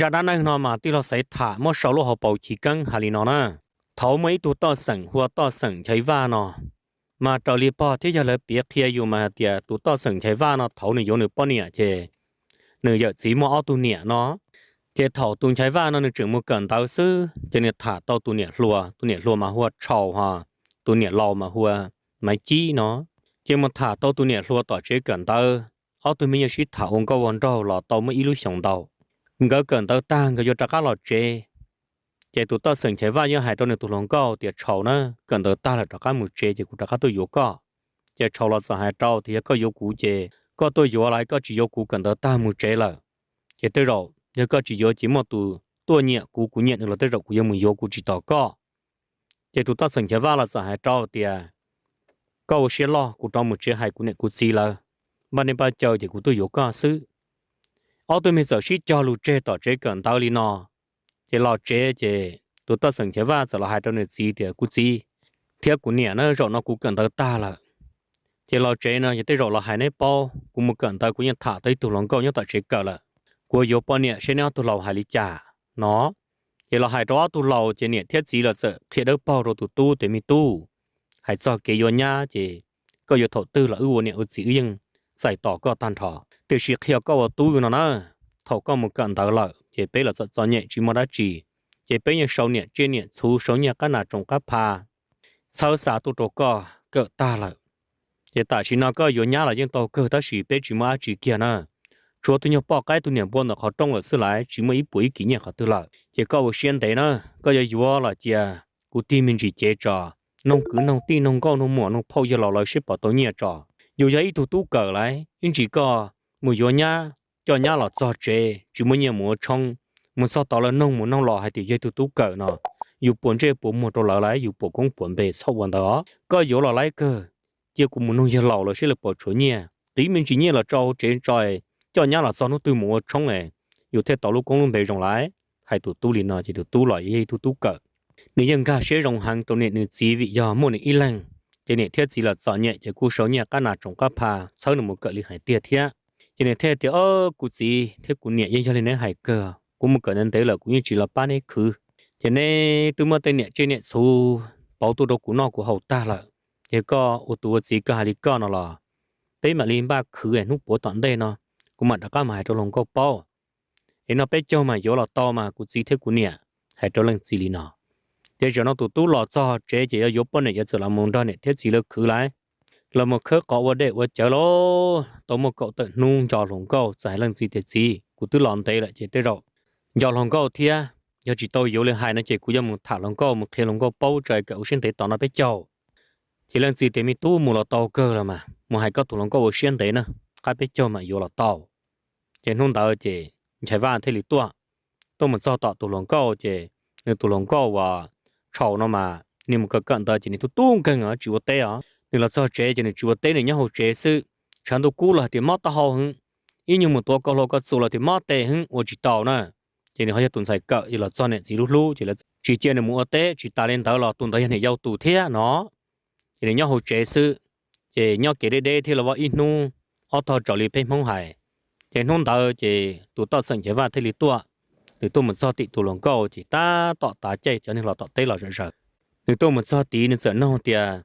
Zaj dab neeg no mas tij laug Xaiv Tham muab sau lub hauv paus chiv keeb hais li no na. Thaum muaj ib tug toj xeem hu ua toj xeem Nchaiv Vaj no, mas raws li pog thiab yawg lawv piav qhia yus mas hais tias tus toj xeem Nchaiv Vaj no thaum nws yuav nws poj niam ces nws yawm txiv muaj ob tug niam no. Ces thaum tus Nchaiv Vaj no nws tseem mus kawm ntawv xwb ces nws tham tau tus niam hluas, tus niam hluas mas hu ua Tshau, ho tus niam laus mas hu ua Maiv Cib no. Ces mus tham tau tus niam hluas tom tsev kawm ntawv, ob tug me nyuam sib tham ua nkauj ua nraug los tau muaj ib lub xyoos ntau. Nkawd kawm ntawv tag nkawd yuav rov qab los tsev, ces tus toj xeem Nchaiv Vaj yeej hais rau nws tus hluas nkauj tias, Tshau na, kawm ntawv tag lawm rov qab mus tsev ces kuv rov qab tuaj yuav koj. Ces Tshau los txawm hais rau tias, Yog koj yuav kuv ces koj tuaj yuav, los koj tsis yuav kuv kawm ntawv tag mus tsev lawm. Ces tej zaum yog koj tsis yuav ces muaj tus tuaj nyiam kuv, kuv nyiam nws los tej zaum kuv yuav mus yuav kuv tsis tos koj. Ces tus toj xeem Nchaiv Vaj los txawm hais rau tias, Koj ua siab loj, kuv rov mus tsev hais kuv niam kuv txiv lawv, npaj neb npaj caw ces kuv tuaj yuav koj xwb. Ob tug me txawm sib cog lus tseg tom tsev kawm ntawv li no. Ces los tsev ces tus toj xeem Nchaiv Vaj txawm los hais rau nws txiv tias, Kuv txiv thiab kuv niam na, zaum no kuv kawm ntawv tag lawm. Ces los tsev no yog tej zaum los hais neb paub, kuv mus kawm ntawv kuv yeej tham tau ib tug hluas nkauj nyob tom tsev kawm lawm. Kuv yuav poj niam seb neb ob tug laus hais li cas no. Ces los hais rau ob tug laus ces niam thiab txiv los txawm qhia dawb paug rau tus tub tias, Me tub, hais txog kev yuav nyab ces koj yuav thaum twg los wb ua niam ua txiv wb yeej txais tos koj tag nrho. Tiam sis qhia koj ua tub no na, thaum koj mus kawm ntawv lawm ces peb los txom txom nyem tsis muaj dab tsi, ces peb yeej sau niam tsiaj niam txhu, sau nyiaj qab nas tsoos qab pha, txhawb xa tuaj rau koj kawm tag lawm. Ces tam sim no koj yuav nyab los yeej tau kawg tab sis peb tsis muaj dab tsi kiag na. Tshuav tus nyuag poj qaib tus niam npua ntawm qhov rooj lawm xwb laiv, tsis muaj ib puas ib kis nyiaj qhov twg lawm. Ces koj ua siab ntev na, koj yuav yuav los cia kuv tig me ntsis cev tso, noog kwv noog tij noog nkauj noog muam noog phauj yawg laus lawv seb puas tau nyiaj tso. Yus yog ib tug tub kawm laiv, ib ntsis koj mus yuav nyab, coj nyab los txog tsev tsis muaj nyiaj mus ua tshoob, mus txog tod lawv noog mus noog los hais tias yog ib tug tub kawm no, yus puas ntsej puas muag rau lawv laiv, yus puas koob puas npe txhob ua ntawd os. Koj yuav los laiv kawg, cia kuv mus noog yawg laus lawv seb lawv puas tshuav nyiaj, qiv me ntsis nyiaj los tso hauv tsev tso, coj nyab los txog hnub twg mus ua tshoob es yus thiaj tau lub koob lub npe zoo laiv. Hais tus tub li no ces tus tub los yog ib tug tub kawm, nws yeej nkag siab zoo heev rau niam nws txiv vim yog muaj nws ib leeg, ces niam thiab txiv los txom nyem ces kuj sau nyiaj qab nas tsoos qab pha txhawb nws mus kawm li hais tiag thiab. Ces nws thiaj tias, Kuv txiv thiab kuv niam, yeej yog li neb hais kawg, kuv mus kawm ntev ntev lawm kuv yeej tsis los pab neb khwv. Ces neb twb muab tej niam tsiaj niam txhu pauv tuaj rau kuv noj kuv haus tag lawm, ces koj ua tus ua txiv koj hais li koj no los peb mam li npaj khwv es hnub puav tom ntej no kuv mam rov qab mus hais rau hluas nkauj paub. Es no peb caug mam yuav los tau mas kuv txiv thiab kuv niam. Hais rau leej txiv li no. Ces zaum no tus tub los txog tsev ces yuav yuav poj niam ces txawm los mus nrog niam thiab txiv lawv khwv laiv. Los mus khawb qhov ua dej ua cawv los tau muaj kaum tawm hnub nco hluas nkauj txawm hais leej txiv tias, Txiv, kuv twb los ntev lawm ces tej zaum nco hluas nkauj thiab, yog tsis tau yuav li hais no ces kuv yuav mus tham hluas nkauj mus qhia hluas nkauj paub tso kom ua siab ntev tos no peb caug. Ces leej txiv tias, Me tub, mus los tau kawg los mas, mus hais koj tus hluas nkauj ua siab ntev na, qab peb caug mam yuav los tau. Ces hnub ntawd ces Nchaiv Vaj thiaj li tuaj. Tuaj mus txog tom tus hluas nkauj ces nws tus hluas nkauj uas Tshau no mas nws mus kawm kawm ntawv ces nws tub tub nkeeg os, tsis ua teb os. Nws los txog tsev ces nws tsis ua teb, nws nyob hauv tsev xwb. Tshav ntuj kub los tias mob taub hau heev, ib nyuag mus tuav kaus hlau kaus txuas los tias mob tes heev, ua tsis tau na. Ces nws ho yog tus ntxhais kawm es los txog niam txiv lub hlub ces lawv tsis cia nws mus ua teb. Tsis tas li ntawd los tus ntawd yog niam yau tus thiab no. Ces nws nyob hauv tsev xwb, ces nyob kev deb deb thiab los vaj ib hnub ob tog raws li peb Hmoob hais. Ces hnub ntawd ces tus toj xeem Nchaiv Vaj thiaj li tuaj. Nws tuaj mus txog tim tus hluas nkauj ces tab tom tav caij cov neeg los tom teb los zom zaws. Nws tuaj mus txog tid nws txawm nug tias,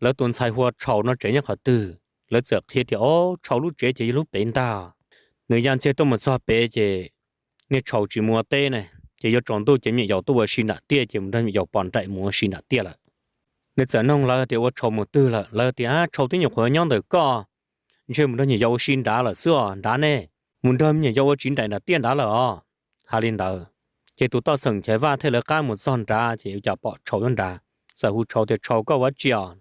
Lawv tus ntxhais hu ua Tshau no tsev nyob qhov twg? Lawv txawm qhia tias, O, Tshau lub tsev ces yog lub pem ntag. Nws ya ntxiag tuaj mus txog pem ces niag Tshau tsis mus ua teb ne, ces yuav tsaus ntuj ces me nyuam yaus tuaj ua si nram tiaj ces mus nrog me nyuam yaus pom nraim mus ua si nram tiaj lawm. Nws txawm nug lawv tias, Ua Tshau mus twg lawm? Lawv tias, Tshau twb nyuam qhuav nyob ntawm koj, ntshe mus nrog me nyuam yaus ua si nrad lawm xwb os nrad ne, mus nrog me nyuam yaus ua tsis nraim nram tiaj nrad lawm os. Hais li ntawd, ces tus toj xeem Nchaiv Vaj thiaj lawv qab mus txog nrad ces ua cas pom Tshau nyob nrad, txawm hu Tshau tias, Tshau, koj ua dab tsi os?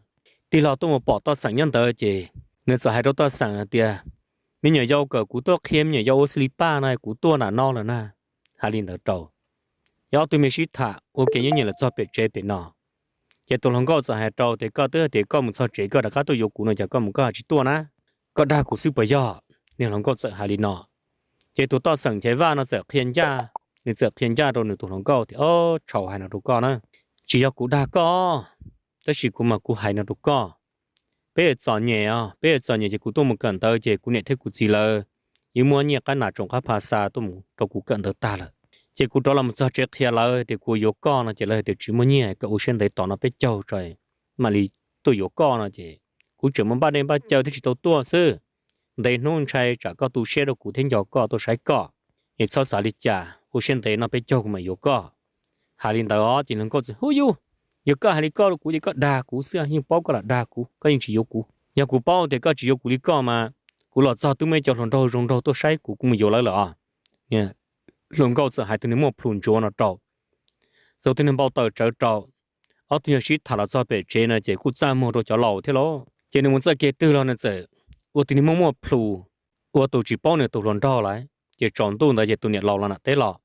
Tij laug tuaj mus pom toj xeem nyob ntawd ces nws txawm hais rau toj xeem hais tias, Me nyuam yaus kom kuv tuaj qhia me nyuam yaus ua xib li paj no kuv tuaj nram no lawm na. Hais li ntawd rau, yog ob tug me sib tham ua ke nyob nyias los txog pem tsev pem no. Ces tus hluas nkauj txawm hais rau tias, Koj twb hais tias koj mus txog tsev koj rov qab tuaj yuav kuv no cas koj mus koj tsis tuaj na? Koj dag kuv xwb puas yog? Niag hluas nkauj txawm hais li no. Ces tus toj xeem Nchaiv Vaj no txawm qhia ncaj, nws txawm qhia ncaj rau nws tus hluas nkauj tias, O, Tshau hais no rau koj na, tsis yog kuv dag koj, tab sis kuv mas kuv hais no rau koj. Peb txom nyem os, peb txom nyem ces kuv tuaj mus kawm ntawv ces kuv niam thiab kuv txiv lawv yeej muab nyiaj qab nas tsoom qab pha xa tuaj mus rau kuv kawm ntawv tag lawm. Ces kuv rov los mus txog tsev qhia lawv tias kuv yuav koj no ces lawv hais tias tsis muaj nyiaj, koj ua siab ntev tos no peb caug tso mam li tuaj yuav koj no ces kuv tseem mus npaj dej npaj cawv thiab tsis tau tuaj xwb. Ntev hnub ntshai tsam koj tu siab rau kuv thiab nco koj tuaj saib koj, es txhob xav li cas, ua siab ntev no peb caug kuv mam yuav koj. Hais li ntawd os ces hluas nkauj txawm hu yus, yog koj hais li koj rau kuv ces koj dag kuv xwb, yeej paub koj lam dag kuv, koj yeej tsis yuav kuv. Yog kuv paub tias koj tsis yuav kuv li koj mas kuv los txog twb muaj ib co hluas nraug zoo nraug tuaj saib kuv, kuv mus yuav lawv lawm os. Hluas nkauj txawm hais tus niag muaj plhus ntsuav no rau, txawm tus niag npau taws tsawv rau. Ob tug yog sib tham los txog pem tsev no ces kuj txaj muag rau cov laus thiab lauj. Ces nws mus txoj kev twg los nws txawm ua tus niag muaj muaj plhus, ua tus tsis paub nws tus hluas nraug lawm. Ces tsaus ntuj ntawd ces tus niam laus los nram teb los,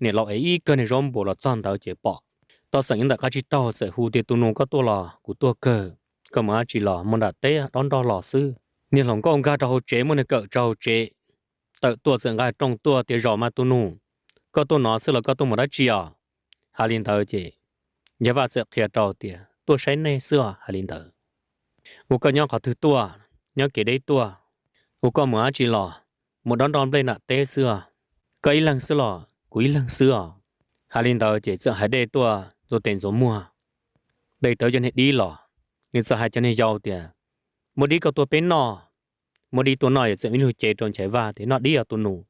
niam laus ev ib kawg niag zaub npua los txog ntawd ces pom Toj Xeem nyob ntawm qab tsib taug txawm hu tias, tus nus koj tuaj los? Kuv tuaj kawg, koj mus dab tsi los? Mus nram teb dob nroj los xwb. Niag hluas nkauj nkag rau hauv tsev muab nws kawm rau hauv tsev, tawm tuaj txawm nqa rooj tuaj tias, zaum mas tus nus, koj tuaj no xwb los koj tuaj mus dab tsi os? Hais li ntawd ces Nchaiv Vaj txawm qhia rau tias, tuaj saib nej xwb os. Hais li ntawd, ua koj nyob qhov twg tuaj? Nyob kev deb tuaj. Ua koj mus dab tsi los? Mus dob nroj nplej nram teb xwb os. Koj ib leeg xwb los? Kuv ib leeg xwb os. Hais li ntawd ces txawm hais dej tuaj ntxuav tes ntxuav muag, de tau cov niag dib los. Nws txawm hais cov niag yau tias, muab dib koj tuaj peb noj. Muab dib tuaj noj ces txawm ib lug cev rau Nchaiv Vaj tias, noj dib os tus nus.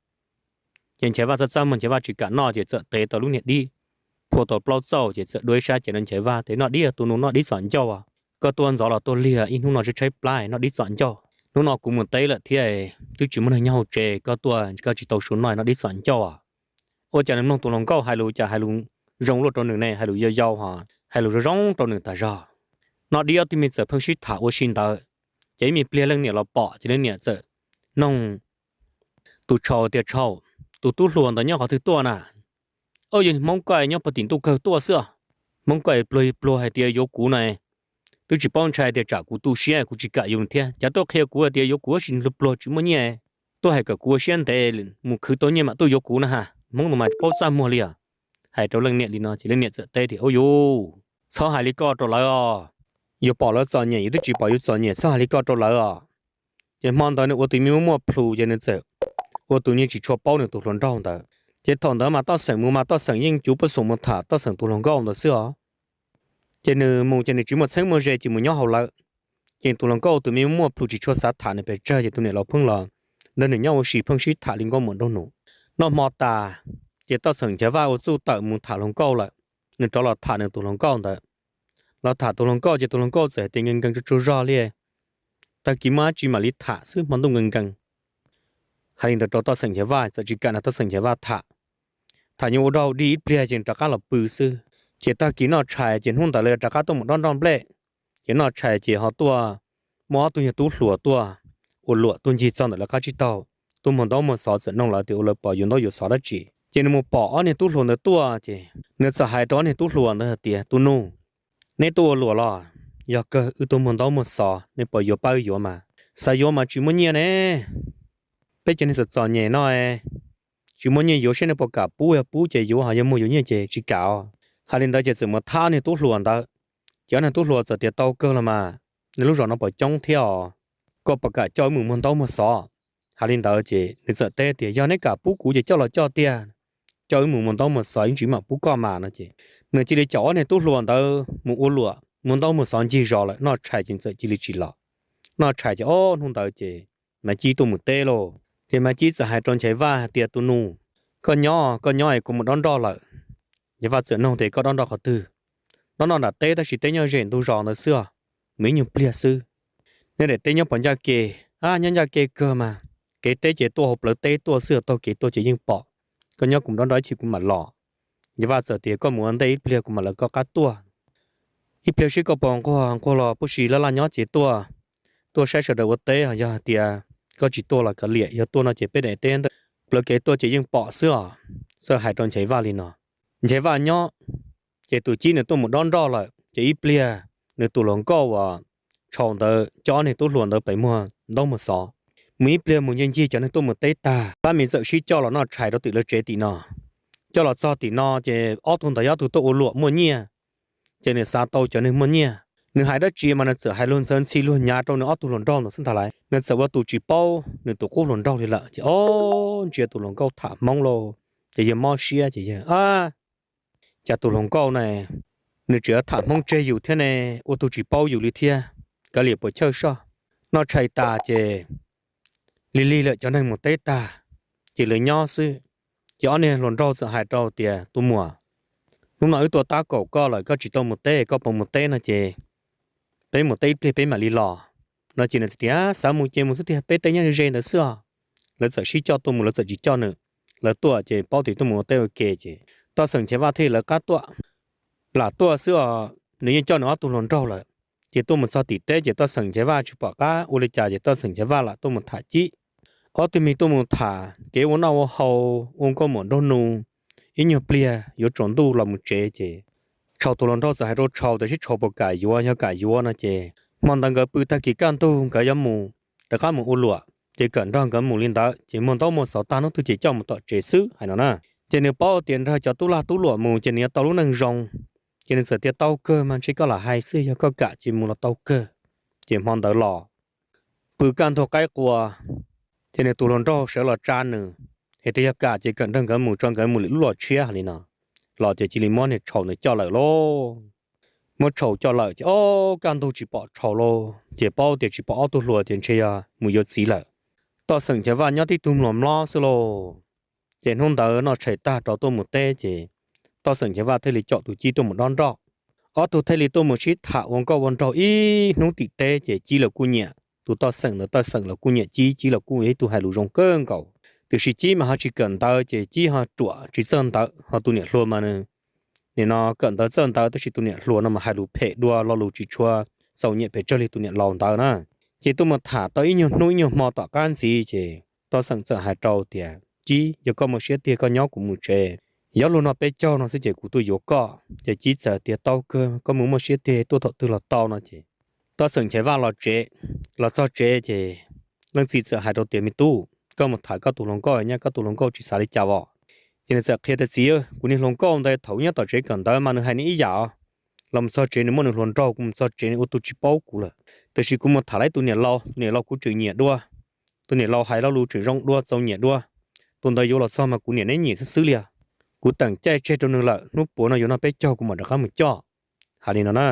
Ces Nchaiv Vaj txaj txaj muag, Nchaiv Vaj tsis kam noj ces txawm tev tau lub niag dib, phua tau plaub txauj ces txawm dua ib sab ces rau Nchaiv Vaj tias, noj dib os tus nus, noj dib txom ncauj os. Koj tuaj ntxov los tuaj liag, ib hnub no tshaib tshaib plab, noj dib txom ncauj. Hnub no kuv mus teb lawm thiab, twb tsis muaj neeg nyob hauv tsev, koj tuaj koj tsis tau su noj, noj dib txom ncauj os. Ua cas nws mloog tus hluas nkauj hais lus cas hais lus zoo luaj rau nws ne, hais lus yau yau ho hais lus zoo zoo rau nws tas zog. Noj dib ob tug me txawm pheej sib tham ua si ntawd, ces ib me pliag leej niam los pom ces leej niam txawm noog tus tshau tias, tshau, tus tub hluas ntawd nyob qhov twg tuaj na? Au, yog Hmoob koj nyob puag tim ntuj kawg tuaj xwb os. Hmoob koj pluag pluag hais tias yuav kuv na, twb tsis paub ntshai tias tsam kuv tu siab kuv tsis kam yuav nws thiab, cas tuaj qhia kuv hais tias yuav kuv tab sis pluag tsis muaj nyiaj, tuaj hais kom kuv ua siab ntev mus khwv tau nyiaj mam tuaj yuav kuv na ha. Hmoob ntawd mas tsis paub txaj muag li os. Hais rau leej niam li no ces leej niam txawm teb tias, ua yus, txhob hais li koj rau lawv os. Yus pom lawv txom nyem yus twb tsis pom yus txom nyem, txhob hais li koj rau lawv os. Ces hmo ntawd nws ua tus me muaj muaj plhus ces nws txawm ua tus niag tsis tshua paub nws tus hluas nraug ntawd. Ces thaum ntawd mas Toj Xeem mus mas Toj Xeem yeej cuv puag xoom mus tham Toj Xeem tus hluas nkauj ntawd xwb os. Ces nws mus ces nws tsis muaj txheeb muaj ze ces mus nyob hauv lawm. Ces tus hluas nkauj tus me muaj plhus tsis tshua xav tham nws pes tsawg ces tus niam laus pheej los nrog nws nyob ua si pheej sib tham li nkauj muam nraug nus. Noj hmo tas, ces Toj Xeem Nchaiv Vaj ua txuj tawm mus tham hluas nkauj lawm. Nws rov los tham nws tus hluas nkauj ntawd. Los tham tus hluas nkauj ces tus hluas nkauj txawm hais tias nkees nkees tsaug tsaug zog li, tag kis muaj dab tsi mam li tham xwb, hmo ntuj nkees nkees. Hais li ntawd rau Toj Xeem Nchaiv Vaj txawm tsis kam nrog Toj Xeem Nchaiv Vaj tham. Tham nyuj ua dog dig ib pliag ces rov qab los pw xwb. Ces tag kis noj tshais ces hnub ntawd lawv rov qab tuaj mus dob nroj nplej. Ces noj tshais ces ho tuaj muaj ob tug yog tub hluas tuaj ua luam tuaj ncig txog ntawm lawv qab tsib taug, tuaj muag ntaub muag xov txawm noog lawv tias ua lawv pom yuav ntaub yuav xov dab tsi. Ces nws mus pom ob niag tub hluas ntawd tuaj ces nws txawm hais rau ob niag tub hluas ntawd hais tias, tus nus, neb tuaj ua luam los? Yog kawg, wb tuaj muag ntaub muag xov, nej puas yuav pab wb yuav mas? Xav yuav mas tsis muaj nyiaj ne. Peb cov neeg txom txom nyem no tsis muaj nyiaj yuav, saib nej puas kam pub, yog pub ces yuav, ho yog muag yuav nyiaj ces tsis kam os. Hais li ntawd ces txawm mus thab ob niag tub hluas ntawd. Ces ob niag tub hluas txawm tias, tau kawg los mas, nej lub zos no puas coob thiab os? Koj puas kam coj wb mus muag ntaub muag xov? Hais li ntawd ces nws txawm teb tias, yog neb kam pub kuv ces coj los coj tiag, coj wb mus muag ntaub muag xov, ib ntsis mam pub koj mas no ces nws cia li caum ob niag tub hluas ntawd mus ua luam muag ntaub muag xov ncig zos lawm. Noj tshais ces txawm cia li tsis los. Noj tshais ces ob hnub ntawd ces Maiv Cib tuaj mus teb lauj. Ces Maiv Cib txawm hais rau Nchaiv Vaj hais tias, tus nus, koj nyob, koj nyob es kuv mus dob nroj lawm. Nchaiv Vaj txawm noog tias, koj dob nroj qhov twg? Dob nroj nram teb tab sis teb nyob ze ntug zos ntawd xwb os, mus ib nyuag pliag xwb. Nej daim teb nyob puas ncaj ke? A, nyob ncaj ke kawg mas, kev teb ces tuaj hauv plawv teb tuaj xwb, taug kev tuaj ces yeej pom. Koj nyob kuv mus dob nroj ib chim kuv mam los. Nchaiv Vaj txawm tias, koj mus ua ntej ib pliag kuv mam lawv koj qab tuaj. Ib pliag seb koj puas nquag, nquag los puag si laj laj nyob ces tuaj, tuaj saib sawv daws ua teb. Yog hais tias koj tsis tuaj los kav liam, yog tuaj no ces peb daim teb ntawm plawv kev tuaj ces yeej pom xwb os. Txawm hais rau Nchaiv Vaj li no. Nchaiv Vaj nyob, ces tus Cib nws tuaj mus dob nroj lawm ces ib pliag nws tus hluas nkauj uas tshau ntawd coj ob niag tub hluas ntawd pem muag ntaub muag xov. Mus ib pliag mus ncig ncig cov neeg tuaj mus teb tag, pab me txawm sib coj los noj tshais rau tim lawv tsev tim no. Coj los txog tim no ces ob tug ntawd yog ob tug tuaj ua luam muaj nyiaj, ces nws xav tau cov neeg muaj nyiaj. Nws hais dab tsi mas nws txawm hais luag ntxhawv ntxhi luag nyav rau nws ob tug hluas nraug ntawd xwb ntag lauj. Nws txawm ua tus tsis paub nws tus qub hluas nraug li lawm ces ob ntsia tus hluas nkauj tham Hmoob lauj, ces yawg mob siab ces yawg, Cas tus hluas nkauj ne, nws tseem yuav tham Hmoob tseg yus thiab ne, ua tus tsis paub yus li thiab, kav liam puas chawj soj. Noj tshais tas ces lig lig lawm cov neeg mus teb tag, ces lawv nyob xwb. Ces ob niag hluas nraug txawm hais rau tias, Tus muam, hnub no wb tuaj tab kaum koj lawm, koj tsis tau mus teb, koj puas mus teb no ces peb mus teb ib pliag peb mam li los. No ces nws tias, Xav mus ces mus xwb tiag, peb teb nyob ze ze ntawd xwb os. Lawv txawm sib coj tuaj mus, lawv txawm tsis coj nws. Lawv tuaj ces paub tias tuaj mus ua teb ua ke ces Toj Xeem Nchaiv Vaj thiaj lawv qab tuaj, lam tuaj xwb os, nws yeej coj nws ob tug hluas nraug lawm. Ces tuaj mus txog tim teb ces Toj Xeem Nchaiv Vaj tsis pom qab ua li cas ces Toj Xeem Nchaiv Vaj lam tuaj mus tham Cib. Ob tug me tuaj mus tham kev ua noj ua haus, ua nkauj muam nraug nus, ib nyuag pliag yuav tsaus ntuj los mus tsev ces Tshau tus hluas nraug txawm hais rau Tshau tias, Seb Tshau puas kam yuav, yog kam yuav no ces hmo ntawd nkawd pw tag kis kaj ntug nkawd yuav mus rov qab mus ua luam, ces kawm nrog nkawd mus li ntawd ces muag ntaub muag xov tag hnub twg ces coj mus tom tsev xwb hais no na. Ces nws paub tias nrog cov tub lag tub luam mus ces nws yuav tau lub neej zoo, ces nws txawm tias, Tau kawg mas, ntshe koj lam hais xwb, yog koj kam ces mus los tau kawg. Ces hmo ntawd los pw kaj ntug qaib qua, ces nws tus hluas nraug sawv los tsa nws, es tias yog kam ces kawm nrog nkawd mus, tso nkawd mus lwm lub los tshiab hais li no. Los ces cia li muab niag Tshau ntawd coj lawm lauj. Muab Tshau coj lawm ces ob kaj ntug tsis pom Tshau lauj, ces paub tias tsis pom ob tug hluas ces ntshe yog mus yuav txiv lawm. Toj Xeem Nchaiv Vaj nyob tib tug mluas mlob xwb lauj. Ces hnub ntawd noj tshais tag rov tuaj mus teb ces Toj Xeem Nchaiv Vaj thiaj li caum tus Cib tuaj mus dob nroj. Ob tug thiaj li tuaj mus sib tham ua nkauj ua nraug ib hnub tim teb ces Cib los kuj nyiam tus Toj Xeem ntawd, Toj Xeem los kuj nyiam Cib, Cib los kuj yog ib tug hais lus zoo kawg nkaus. Tiam sis Cib mas ho tsis kawm ntawv ces Cib ho ruam tsis txawj ntawv, ho tus niam hluas mas nws nim no kawm ntawv txawj ntawv tab sis tus niam hluas no mas hais lus phem dua, lo lus tsis tshua txaus nyiam pes tsawg li tus niam laus ntawd na. Ces tuaj mus tham tau ib nyuag hnub ib nyuag hmo tom qab ntxiv ces Toj Xeem txawm hais rau tias, Cib, yog koj muaj siab tiag koj nyob kuv mus tsev, yav luag no peb caug no xwb ces kuv tuaj yuav koj. Ces Cib txawm tias, Tau kawg, koj mus muaj siab tiag tuaj thaum twg los tau no ces Toj Xeem Nchaiv Vaj los tsev. Los txog tsev ces leej txiv txawm hais rau tias, Me tub, koj mus tham koj tus hluas nkauj nyab, koj tus hluas nkauj tsis xav li cas os? Ces nws txawm qhia tias, Txiv, kuv niag hluas nkauj ntawd thaum nyob tom tsev kawm ntawv mas nws hais nws ib yam os. Los mus txog tsev nws muaj nws hluas nraug, kuv mus txog tsev nws ua tus tsis paub kuv lawm. Tiam sis kuv mus tham lawv tus niam laus, tus niam laus kuv tseem nyiam dua, tus niam laus hais lo lus tseem zoo dua, txaus nyiam dua. Tus ntawd yuav los txog mas kuv niam neb nyiam xwb xwb li os. Kuv teem caij tseg rau nws lawm, hnub puav no yuav noj peb caug kuv mam rov qab mus coj. Hais li no na.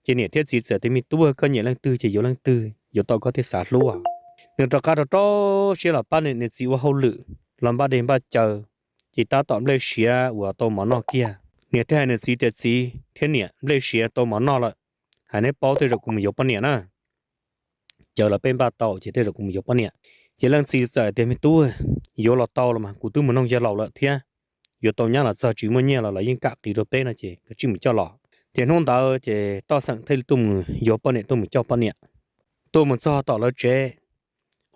Ces niam thiab txiv txawm tias, Me tub, koj nyiam leej twg ces yuav leej twg, yuav tau koj thiaj xav hlub. Nws rov qab rau rau siab los pab niam nws txiv ua hauj lwm, los npaj dej npaj cawv, ces tab tom nplej siav uas tau mov noj kiag. Niam thiaj hais nws txiv tias, Txiv thiab niam, nplej siav tau mov noj lawm, hais neb paub tej zaum kuv mus yuav poj niam na. Cawv los peb npaj tau ces tej zaum kuv mus yuav poj niam. Ces leej txiv txawm tias, Me tub, yuav los tau los mas, kuv twb mus noog yawg laus lawm thiab, yuav tau nyab los txog tsis muaj nyiaj los lawv yeej kam qiv rau peb no ces kav tsij mus coj los. Ces hnub ntawd ces Toj Xeem thiaj li tuaj mus yuav poj niam, tuaj mus coj poj niam. Tuaj mus txog tom lawv tsev,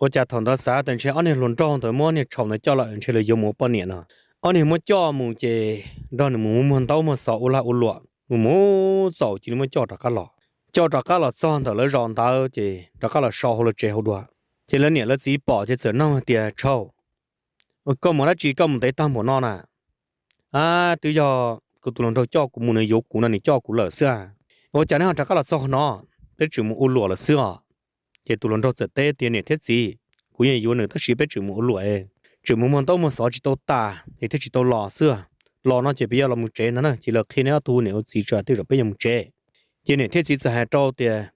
ua cas thaum ntawd xav tias ntshe ob niag hluas nraug ntawd muab niag Tshau ntawd coj lawm ntshe lawv yuav mus ua poj niam no. Ob niag muab coj mus ces nrog nws mus muag ntaub muag xov ua lag ua luam mus mus txaus cia li muab coj rov qab los. Coj rov qab los txog ntawm lawv zos ntawd ces rov qab los so hauv lawv tsev hauv dua. Ces lawv niam lawv txiv pom ces txawm nug tias, Tshau, koj mus dab tsi koj mus ntev tag npaum no na? A, twb yog kuv tus hluas nraug coj kuv mus, nws yuav kuv no nws coj kuv lawm xwb. Ua cas neb ho rov qab los txog no? Peb tseem mus ua luam lawm xwb os. Ces tus hluas nraug txawm teb tias, Niam thiab txiv, kuv yeej yuav nws tab sis peb tseem mus ua luam, tseem mus muag ntaub muag xov tsis tau tas es thiaj tsis tau los xwb. Los no ces peb yuav los mus tsev ntag na, ces lawv qhia neb ob tug niam ua txiv tso tej zaum peb yuav mus tsev. Ces niam thiab txiv txawm hais rau tias,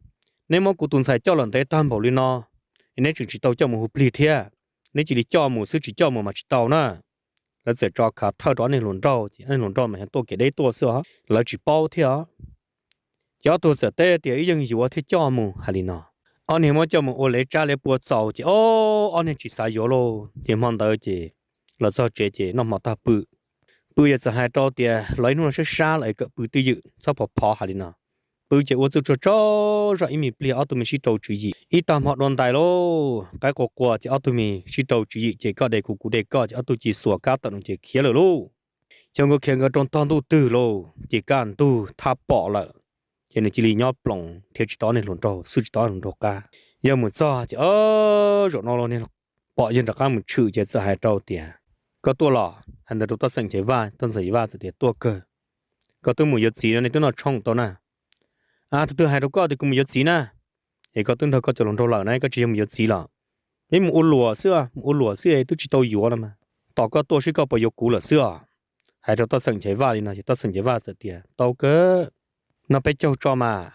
Neb muab kuv tus ntxhais coj los ntev tag npaum li no, es neb tseem tsis tau coj mus hu plig thiab. Neb cia li coj mus xwb, tsis coj mus mas tsis tau na. Lawv txawm tso khav thawj rau ob niag hluas nraug ces ob niag hluas nraug mas yog tuaj kev deb tuaj xwb os, lawv tsis paub thiab os. Ces ob tug txawm teb tias, Wb yeej yuav thiaj coj mus, hais li no. Ob niag muab coj mus ua lev tsab lev pua txaus ces ob niag tsis xav yuav lauj. Ces hmo ntawd ces los txog tsev ces noj hmo tag pw. Pw ces txawm hais rau tias, Los ib hnub no sab sab lawm es kawm pw twj ywm txhob phov phov, hais li no. Pw ces ua txuj tsuag tsaug zog ib me pliag ob tug me sib rau tswv yim ib tag hmo dua ntais lauj, qaib qua qua ces ob tug me sib rau tswv yim ces koj de kuv kuv de koj ces ob tug cia li xuas kab tawm no ces khiav lawm lauj. Xyov nkawd khiav nkawd rau tog ntuj twg lauj ces kaj ntug thaj pom lawm. Ces nws cia li nyob ploos nrhiav tsis tau ob niag hluas nraug, xwb tsis tau ob niag hluas nraug qab. Yog mus txog ces zaum no los niag pom yawg rov qab mus tshwm ces txawm hais rau tias, Koj tuaj los? Hais ntawd rau Toj Xeem Nchaiv Vaj, Toj Xeem Nchaiv Vaj txawm tias, Tuaj kawg. Koj twb mus yuav txiv no nej twb noj tshoob tau na. A, tus twg hais rau koj tias kuv mus yuav txiv na? Es koj twb nrog koj cov hluas nraug lawm na, koj tsis yog mus yuav txiv los? Peb mus ua luam xwb, mus ua luam xwb twb tsis tau yuav no mas. tos koj tuaj seb koj puas yuav kuv lawm xwb os. Hais rau Toj Xeem Nchaiv Vaj li no ces Toj Xeem Nchaiv Vaj txawm tias, Tau kawg, noj peb caug tso mas.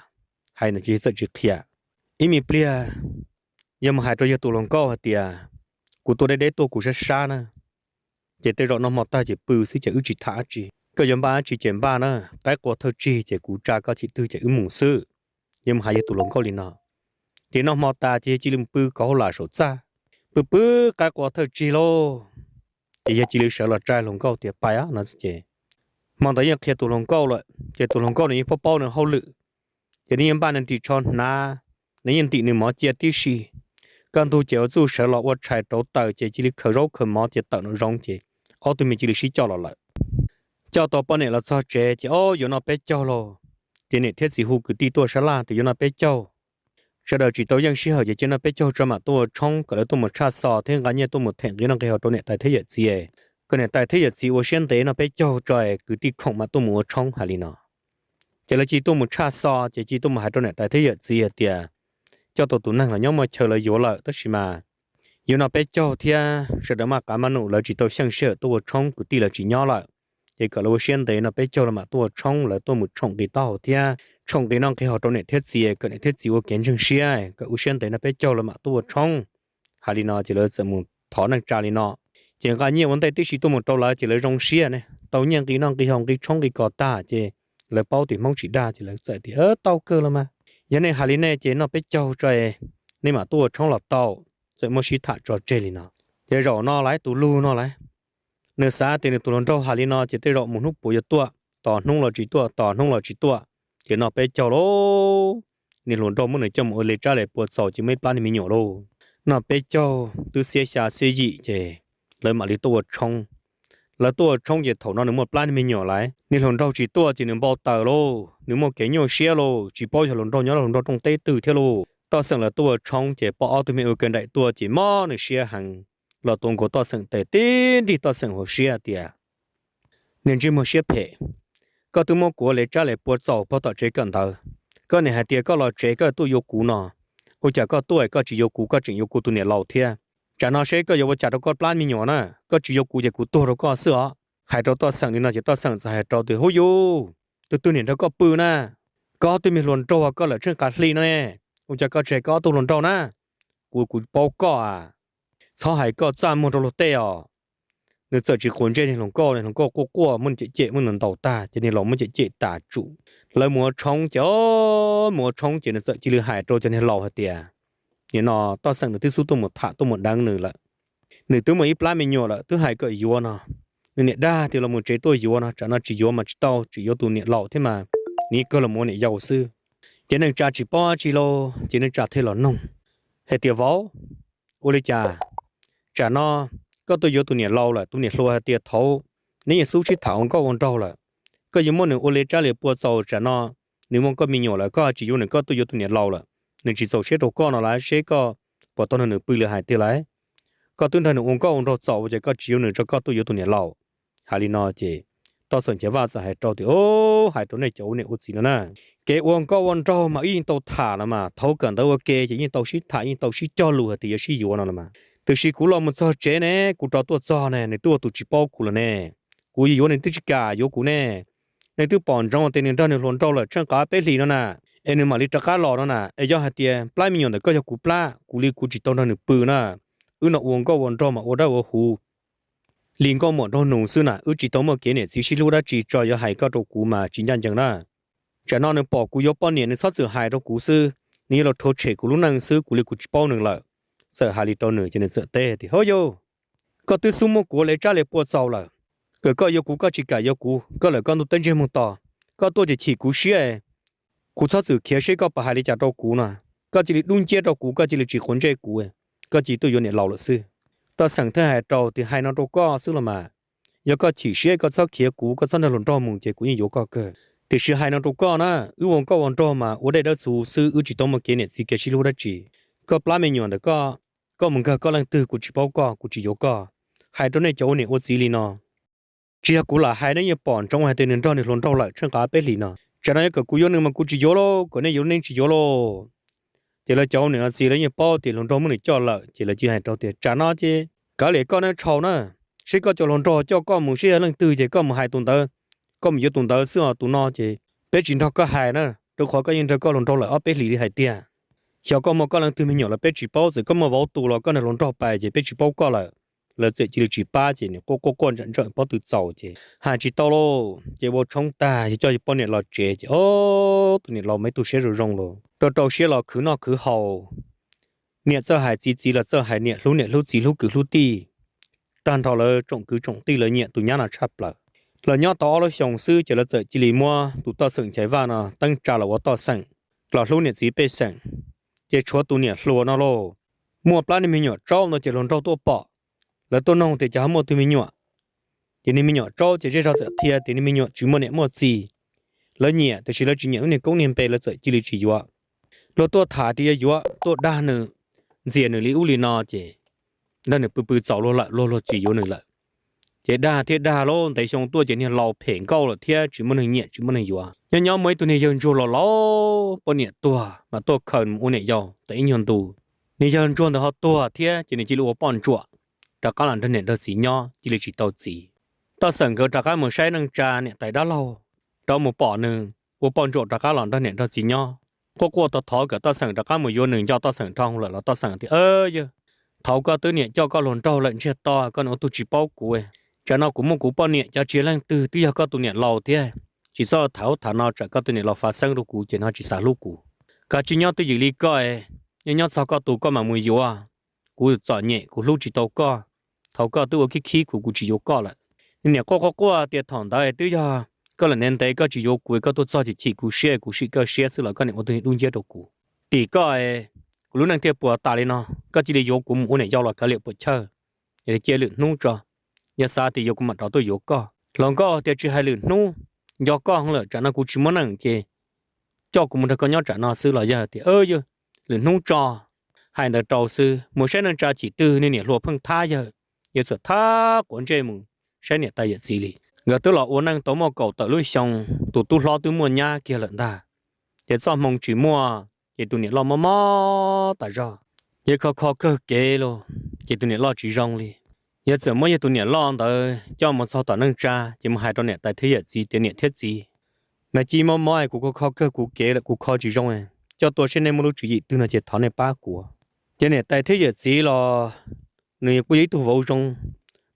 Hais no ces txawm tsis qhia. Ib me pliag yog mus hais rau yawg tus hluas nkauj hais tias, Kuv tuaj deb deb tuaj kuv sab sab na, ces tej zaum noj hmo tag ces pw xwb ces wb tsis tham dab tsi. Koj yuav npaj dab tsi ces npaj na, qaib qua thawj tsig ces kuv tsa koj chim twg ces wb mus xwb. Yog mus hais yawg tus hluas nkauj li no, ces noj hmo tas ces yawg cia li mus pw kauv hauj lwm saum txaj, pw pw qaib qua thawj tsig lauj. Ces yawg cia li sawv los tsa hluas nkauj tias, Pais no ces, hmo ntawd yeej qhia tus hluas nkauj lawm ces tus hluas nkauj nws yeej paub paub nws hauj lwm, ces nws yeej npaj nws ris tsho hnav, nws yeej ntim nws mov cia tib si. Kaj ntug ces ua txuj sawv los ua tshais rauv taws ces cia li khaws zaub khaws mov ces tawm nraum zoov ces ob tug me cia li sib coj los lawm. Coj tau poj niam los txog tsev ces, Ob, yuav noj peb caug lauj. Ces niam thiab txiv hu kwv tij tuaj sab laj tias yuav noj peb caug. Sawv daws tsis tau yeej sij hawm ces cia noj peb caug tso mam tuaj ua tshoob kom lawv tuaj mus tshaj xo thiab nqa nyiaj tuaj mus them nqi noj nqi haus rau niam tais thiab yawm txiv, kom niam tais thiab yawm txiv ua siab ntev noj peb caug tso es kwv tij khoom mam tuaj mus ua tshoob hais li no. Ces lawv cia li tuaj mus tshaj xo ces cia li tuaj mus hais rau niam tais thiab yawm txiv hais tias, Coj tau tus neeg los nyob muaj chaw lawv yuav lawm tab sis mas yuav noj peb caug thiab sawv daws maj qav maj num lawv tsis tau xyeej sij hawm tuaj ua tshoob kwv tij lawv tsis nyob lawm. Ces kom lawv ua siab ntev noj peb caug lawv mam tuaj ua tshoob, lawv tuaj mus tshoom nqi taub hau thiab tshoom nqi noj nqi haus rau niam thiab txiv kom niam thiab txiv ua kev ntseeg siab, kom ua siab ntev noj peb caug lawv mam tuaj ua tshoob. Hais li no ces lawv txawm mus thov neej tsa li no. Ces nqa nyiaj ua ntej tib si tuaj mus rau lawv ces lawv zoo siab ne, tau nyiaj nqi noj nqi haus nqi tshoob nqi kos tag ces lawv paub tias Hmoob tsis dag ces lawv txawm tias, Tau kawg los mas, yog nej hais li nej ces noj peb caug tso es nej mam tuaj ua tshoob los tau. Txawm muab sib tham tso tseg li no. Ces zaum no lawv tus lug no lawv, nws xav tias nws tus hluas nraug hais li no ces tej zaum mus hnub puas yuav tuaj, tos hnub los tsis tuaj, tos hnub los tsis tuaj, ces noj peb caug lauj, niag hluas nraug muab nws coj mus ua li tsab li pua txaus ces muaj ib plab niag me nyuam lauj. Noj peb caug twb xiab xya xiab yim ces lawv mam li tuaj ua tshoob. Lawv tuaj ua tshoob ces thaum no nws muaj plab niag me nyuam lawm, niag hluas nraug tsis tuaj ces nws npau taws lauj, nws muaj kev nyuaj siab lauj, tsis paub yog hluas nraug nyob hluas nraug rooj teb twg thiab lauj. Toj xeem lawv tuaj ua tshoob ces pom ob tug me ua ke nraim tuaj ces mob nws siab heev, los tuav nkaus Toj xeem tes tib nrig Toj xeem hauv siab tias, Niag ntsej muag siab phem, koj twb muab kuv ua li tsab li pua txaus pog tom tsev kawm ntawv, koj niam hais tias koj los tsev koj tuaj yuav kuv no, ua cas koj tuaj koj tsis yuav kuv koj tseem yuav kuv tus niam laus thiab? Tsam no seb koj yuav ua cas rau koj plab me nyuam na, koj tsis yuav kuv ces kuv tuag rau koj xwb os. Hais rau Toj xeem li no ces Toj xeem txawm hais rau tias, Huv yus, tus twg niam nrog koj pw na? Koj ob tug me hluas nraug koj lawm tsheej qav hli no ne, ua cas koj tsis hais koj ob tug hluas nraug na? Kuv, kuv paub koj a, txhob hais koj txaj muag rau luag tej os. Nws txawm tsis quav ntsej niag hluas nkauj, niag hluas nkauj quaj quaj muab nws cem cem muab nws ntaus tag ces niag laus muab cem cem tas tsum. Lawv mus ua tshoob ces, mus ua tshoob ces nws txawm cia li hais rau cov niag laus hais tias, Nim no Toj xeem nws twb xub tuaj mus tham tuaj mus deev nws lawm, nws twb muaj ib plab me nyuam lawm twb hais kom yuav no, nws niam dag tias los mus tsev tuaj yuav no, tsam no tsis yuav mas tsis tau, tseem yuav tus niam laus thiab mas, nws yeej kawg los mus ua niam yau xwb. Ces neej tsa tsis paub dab tsi lauj ces neej tsa thiaj los noog hais tias, Vauv, ua li cas tsam no koj tuaj yuav tus niam laus lawm? Tus niam hluas hais tias thaud neb yeej xub sib tham ua nkauj ua nraug lawm, koj yuav muab nws ua li tsab li pua txaus, tsam no nws muaj koj me nyuam lawm koj tsis yuav nws, koj tuaj yuav tus niam laus lawm, nws tsis txaus siab rau koj no lawm, seb koj puas tau nrog nws pw li hais tiag lawm? Koj twb nrog nws ua nkauj ua nraug txaus ua cas koj tsis yuav nws tso koj tuaj yuav tus niam laus? Hais li no ces Toj xeem Nchaiv Vaj txawm hais rau tias, Hais rau nej cov ua niam ua txiv no na, kev ua nkauj ua nraug mas wb yeej tau tham los mas, thaud kawm ntawv ua ke ces yeej tau sib tham yeej tau sib cog lus hais tias yuav sib yuav no los mas. Tiam sis kuv los mus txog tsev ne, kuv rov tuaj txog ne, nws twb ua tus tsis paub kuv lawm ne, kuv yuav yuav nws twb tsis kam yuav kuv ne. Nws twb pom ntsoov tias nws nrog nws hluas nraug lawm tsheej qav peb hlis no na, es nws mam li rov qab los no na, es yog hais tias plab me nyuam ntawm koj yog kuv plab, kuv li kuv tsis tau nrog nws pw na. Wb no ua nkauj ua nraug mas ua dawb ua huv, li nkauj muam nraug nus xwb na, wb tsis tau muaj kev niam txiv sib hlub dab tsi tso, yuav hais koj rau kuv mas tsis ncaj ncees na. Tsam no nws pom kuv yuav poj niam nws txhob txwm hais rau kuv xwb, nws yuav los rhuav tshem kuv lub neej xwb, kuv li kuv tsis paub nws lawm. Txawm hais li rau nws ces nws txawm teb tias, Hov yau, koj twb xub muab kuv ua li tsab li pua txaus lawm, kom koj yuav kuv koj tsis kam yuav kuv, koj lawm koj ntuj teb ntsej muag tos, koj tuaj ces chim kuv siab, kuv txhob txwm khiav seb koj puas hais li cas rau kuv no, koj cia li dub nciab rau kuv, koj cia li tsis quav ntsej kuv, koj cia li tuaj yuav niam laus lawm xwb. Toj xeem thiaj hais rau tias, Hais no rau koj xwb los mas, yog koj chim siab koj txhob khiav kuv, koj txhob nrog hluas nraug mus ces kuv yeej yuav koj kawg. Tiam sis hais no rau koj na, wb ua nkauj ua nraug mas ua dej dawb txuv xwb, wb tsis tau muaj kev niam txiv kev sib hlub dab tsi. Koj plab me nyuam ntawm koj, koj mus nkag koj leej twg kuv tsis paub koj, kuv tsis yuav koj. Hais rau nej cov ua niam ua txiv li no, tsis yog kuv lam hais, nej yeej pom ntsoov hais tias nws nrog nws hluas nraug lawm tsheej qav peb hlis no. Tsam no yog kom kuv yuav nws mas kuv tsis yuav lauj, kom nej yuav nej tsis yuav lauj. Ces lawv cov ua niam ua txiv lawv yeej paub tias hluas nraug muab nws coj lawm ces lawv cia hais rau tias, Tsam no ces kav liam koj nab tshau na, seb koj cov hluas nraug coj koj mus seb yog leej twg ces koj mus hais tus ntawd, koj mus yuav tus ntawd xwb os, tus no ces peb tsis nrog koj hais na, rau qhov koj yeej nrog koj hluas nraug lawm ob peb hlis li hais tiag. Xyov koj muaj koj leej twg me nyuam los peb tsis paub, txawm koj muaj vauv tus los koj niag hluas nraug pais ces peb tsis paub koj lawm. Lawv txawm cia li tsis pab ces niam quaj quaj quaj ntsam ntsawm pob tw txaus ces hais tsis tau lauj, ces ua tshoob tag yog coj yawg poj niam los tsev ces ob tug niam laus mas ib tug siab zoo zoo los rau rau siab los khwv noj khwv haus. Niam txawj hais txiv, txiv los txawj hais niam, hlub niam hlub txiv, hlub kwv hlub tij, tag nrho lawv tsoom kwv tsoom tij lawv nyiam tus nyab no tshaj plaws. Lawv nyob tau ob lub xyoos xwb ces lawv txawm cia li muab tus Toj Xeem Nchaiv Vaj no teeb tsa los ua Toj Xeem, los hlub niam txiv pej xeem. Ces tshuav tus niam hluas no lauj, muaj plab niag me nyuam tsaub no ces hluas nraug tuaj pom, lawv tuaj noog tias cas ho muaj tug me nyuam. Ces niag me nyuam tsaub ces zej zog txawm qhia tias niag me nyuam tsis muaj niam muaj txiv. Lawv nyiam tiam sis lawv tsis nyiam lub niag koob niag npe, lawv txawm cia li tsis yuav. Luag tuaj tham tias yuav yuav, tuaj dag nws, ntxias nws li ub li no ces nrog nws pw pw txaus luag lawm, luag luag tsis yuav nws lawm. Ces dag thiab dag lauj, ntev xyoo tuaj ces niag laus phem nkauj lawm thiab tsis muaj neeg nyiam tsis muaj neeg yuav. Nyob nyob muaj ib tug niag yawg ntsuag laus laus poj niam tuag mas tuaj khaws mus ua niam yau tau ib nyuag ntu. Niag yawg ntsuag ntawd ho tuag thiab ces nws cia li ua poj ntsuam, rov qab los nrog niam nrog txiv nyob cia li tsis tau txiv. Toj Xeem nkawd rov qab mus saib neej tsa niam tais dab laug, rov mus pom nws ua poj ntsuam rov qab los nrog niam nrog txiv nyob. Quaj quaj thov thov kom Toj Xeem rov qab mus yuav nws nco Toj Xeem dhau lawm los Toj Xeem tias, Yawg, thaum koj twb niam coj koj hluas nraug lawm ntsiag to, koj niam ua tug tsis paub kuv. Tsam no kuv muaj kuv poj niam, cov tsis yog leej twg twb yog koj tus niam laus thiab. Tsis txhob tham ub tham no tsam koj tus niam laus fav xeeb rau kuv ces no tsis xav hlub kuv. Kav tsij nyob twj ywm li koj, nyob nyob txog koj tus koj mam mus yuav. Kuv txom nyem kuv hlub tsis tau koj. Thaum koj twb ua khib khib kuv, kuv tsis yuav koj lawm. Niam quaj quaj quaj tias thaum ntawd twb yog koj lam ntev ntev koj tsis yuav kuv, koj tuaj txog chim chim kuv siab, kuv sim koj siab xwb los koj niam ua tus niag dub nciab rau kuv. Tim koj, kuv lub neej thiaj puas tas li no, koj cia li yuav kuv mus ua niam yau los kav liam puam chawj. Cia lwm hnub tso, yog xav tias yuav kuv mam rov tuaj yuav koj. Hluas nkauj tias tsis hais lwm hnub, nco koj heev lawm, tsam no kuv tsis muaj neej ces coj kuv mus nrog koj nyob tsam no xwb los yog tias, Yawg, lwm hnub tso. Hais ntawd rau xwb, mus saib neej tsa chim twg niag niam hluas pheej thab yawg, yawg txawm thab quav ntsej mus saib niam tais yawm txiv li. Nkawd twb los ua neej tau muaj kaum tawm lub xyoo, tus tub hlob twb muaj nyab kiag lawm ntag. Ces txoj hmoo tsis muaj ces tus niam loj mob mob tas zog. Yawg kho kho kawg kev los ces tus niam loj tsis zoo li. Yawg txawm muab yawg tus niam loj ntawd coj mus txog tom neej tsa ces mus hais rau niam tais thiab yawm txiv tias, Niam thiab txiv, mas cia mob mob es kuv kho kho kawg kuv kev lawm, kuv kho tsis zoo, coj tuaj seb nej muaj lub tswv yim twg no ces thov nej pab kuv. Ces niam tais thiab yawm txiv los nws kuj yog ib tug vauv zoo,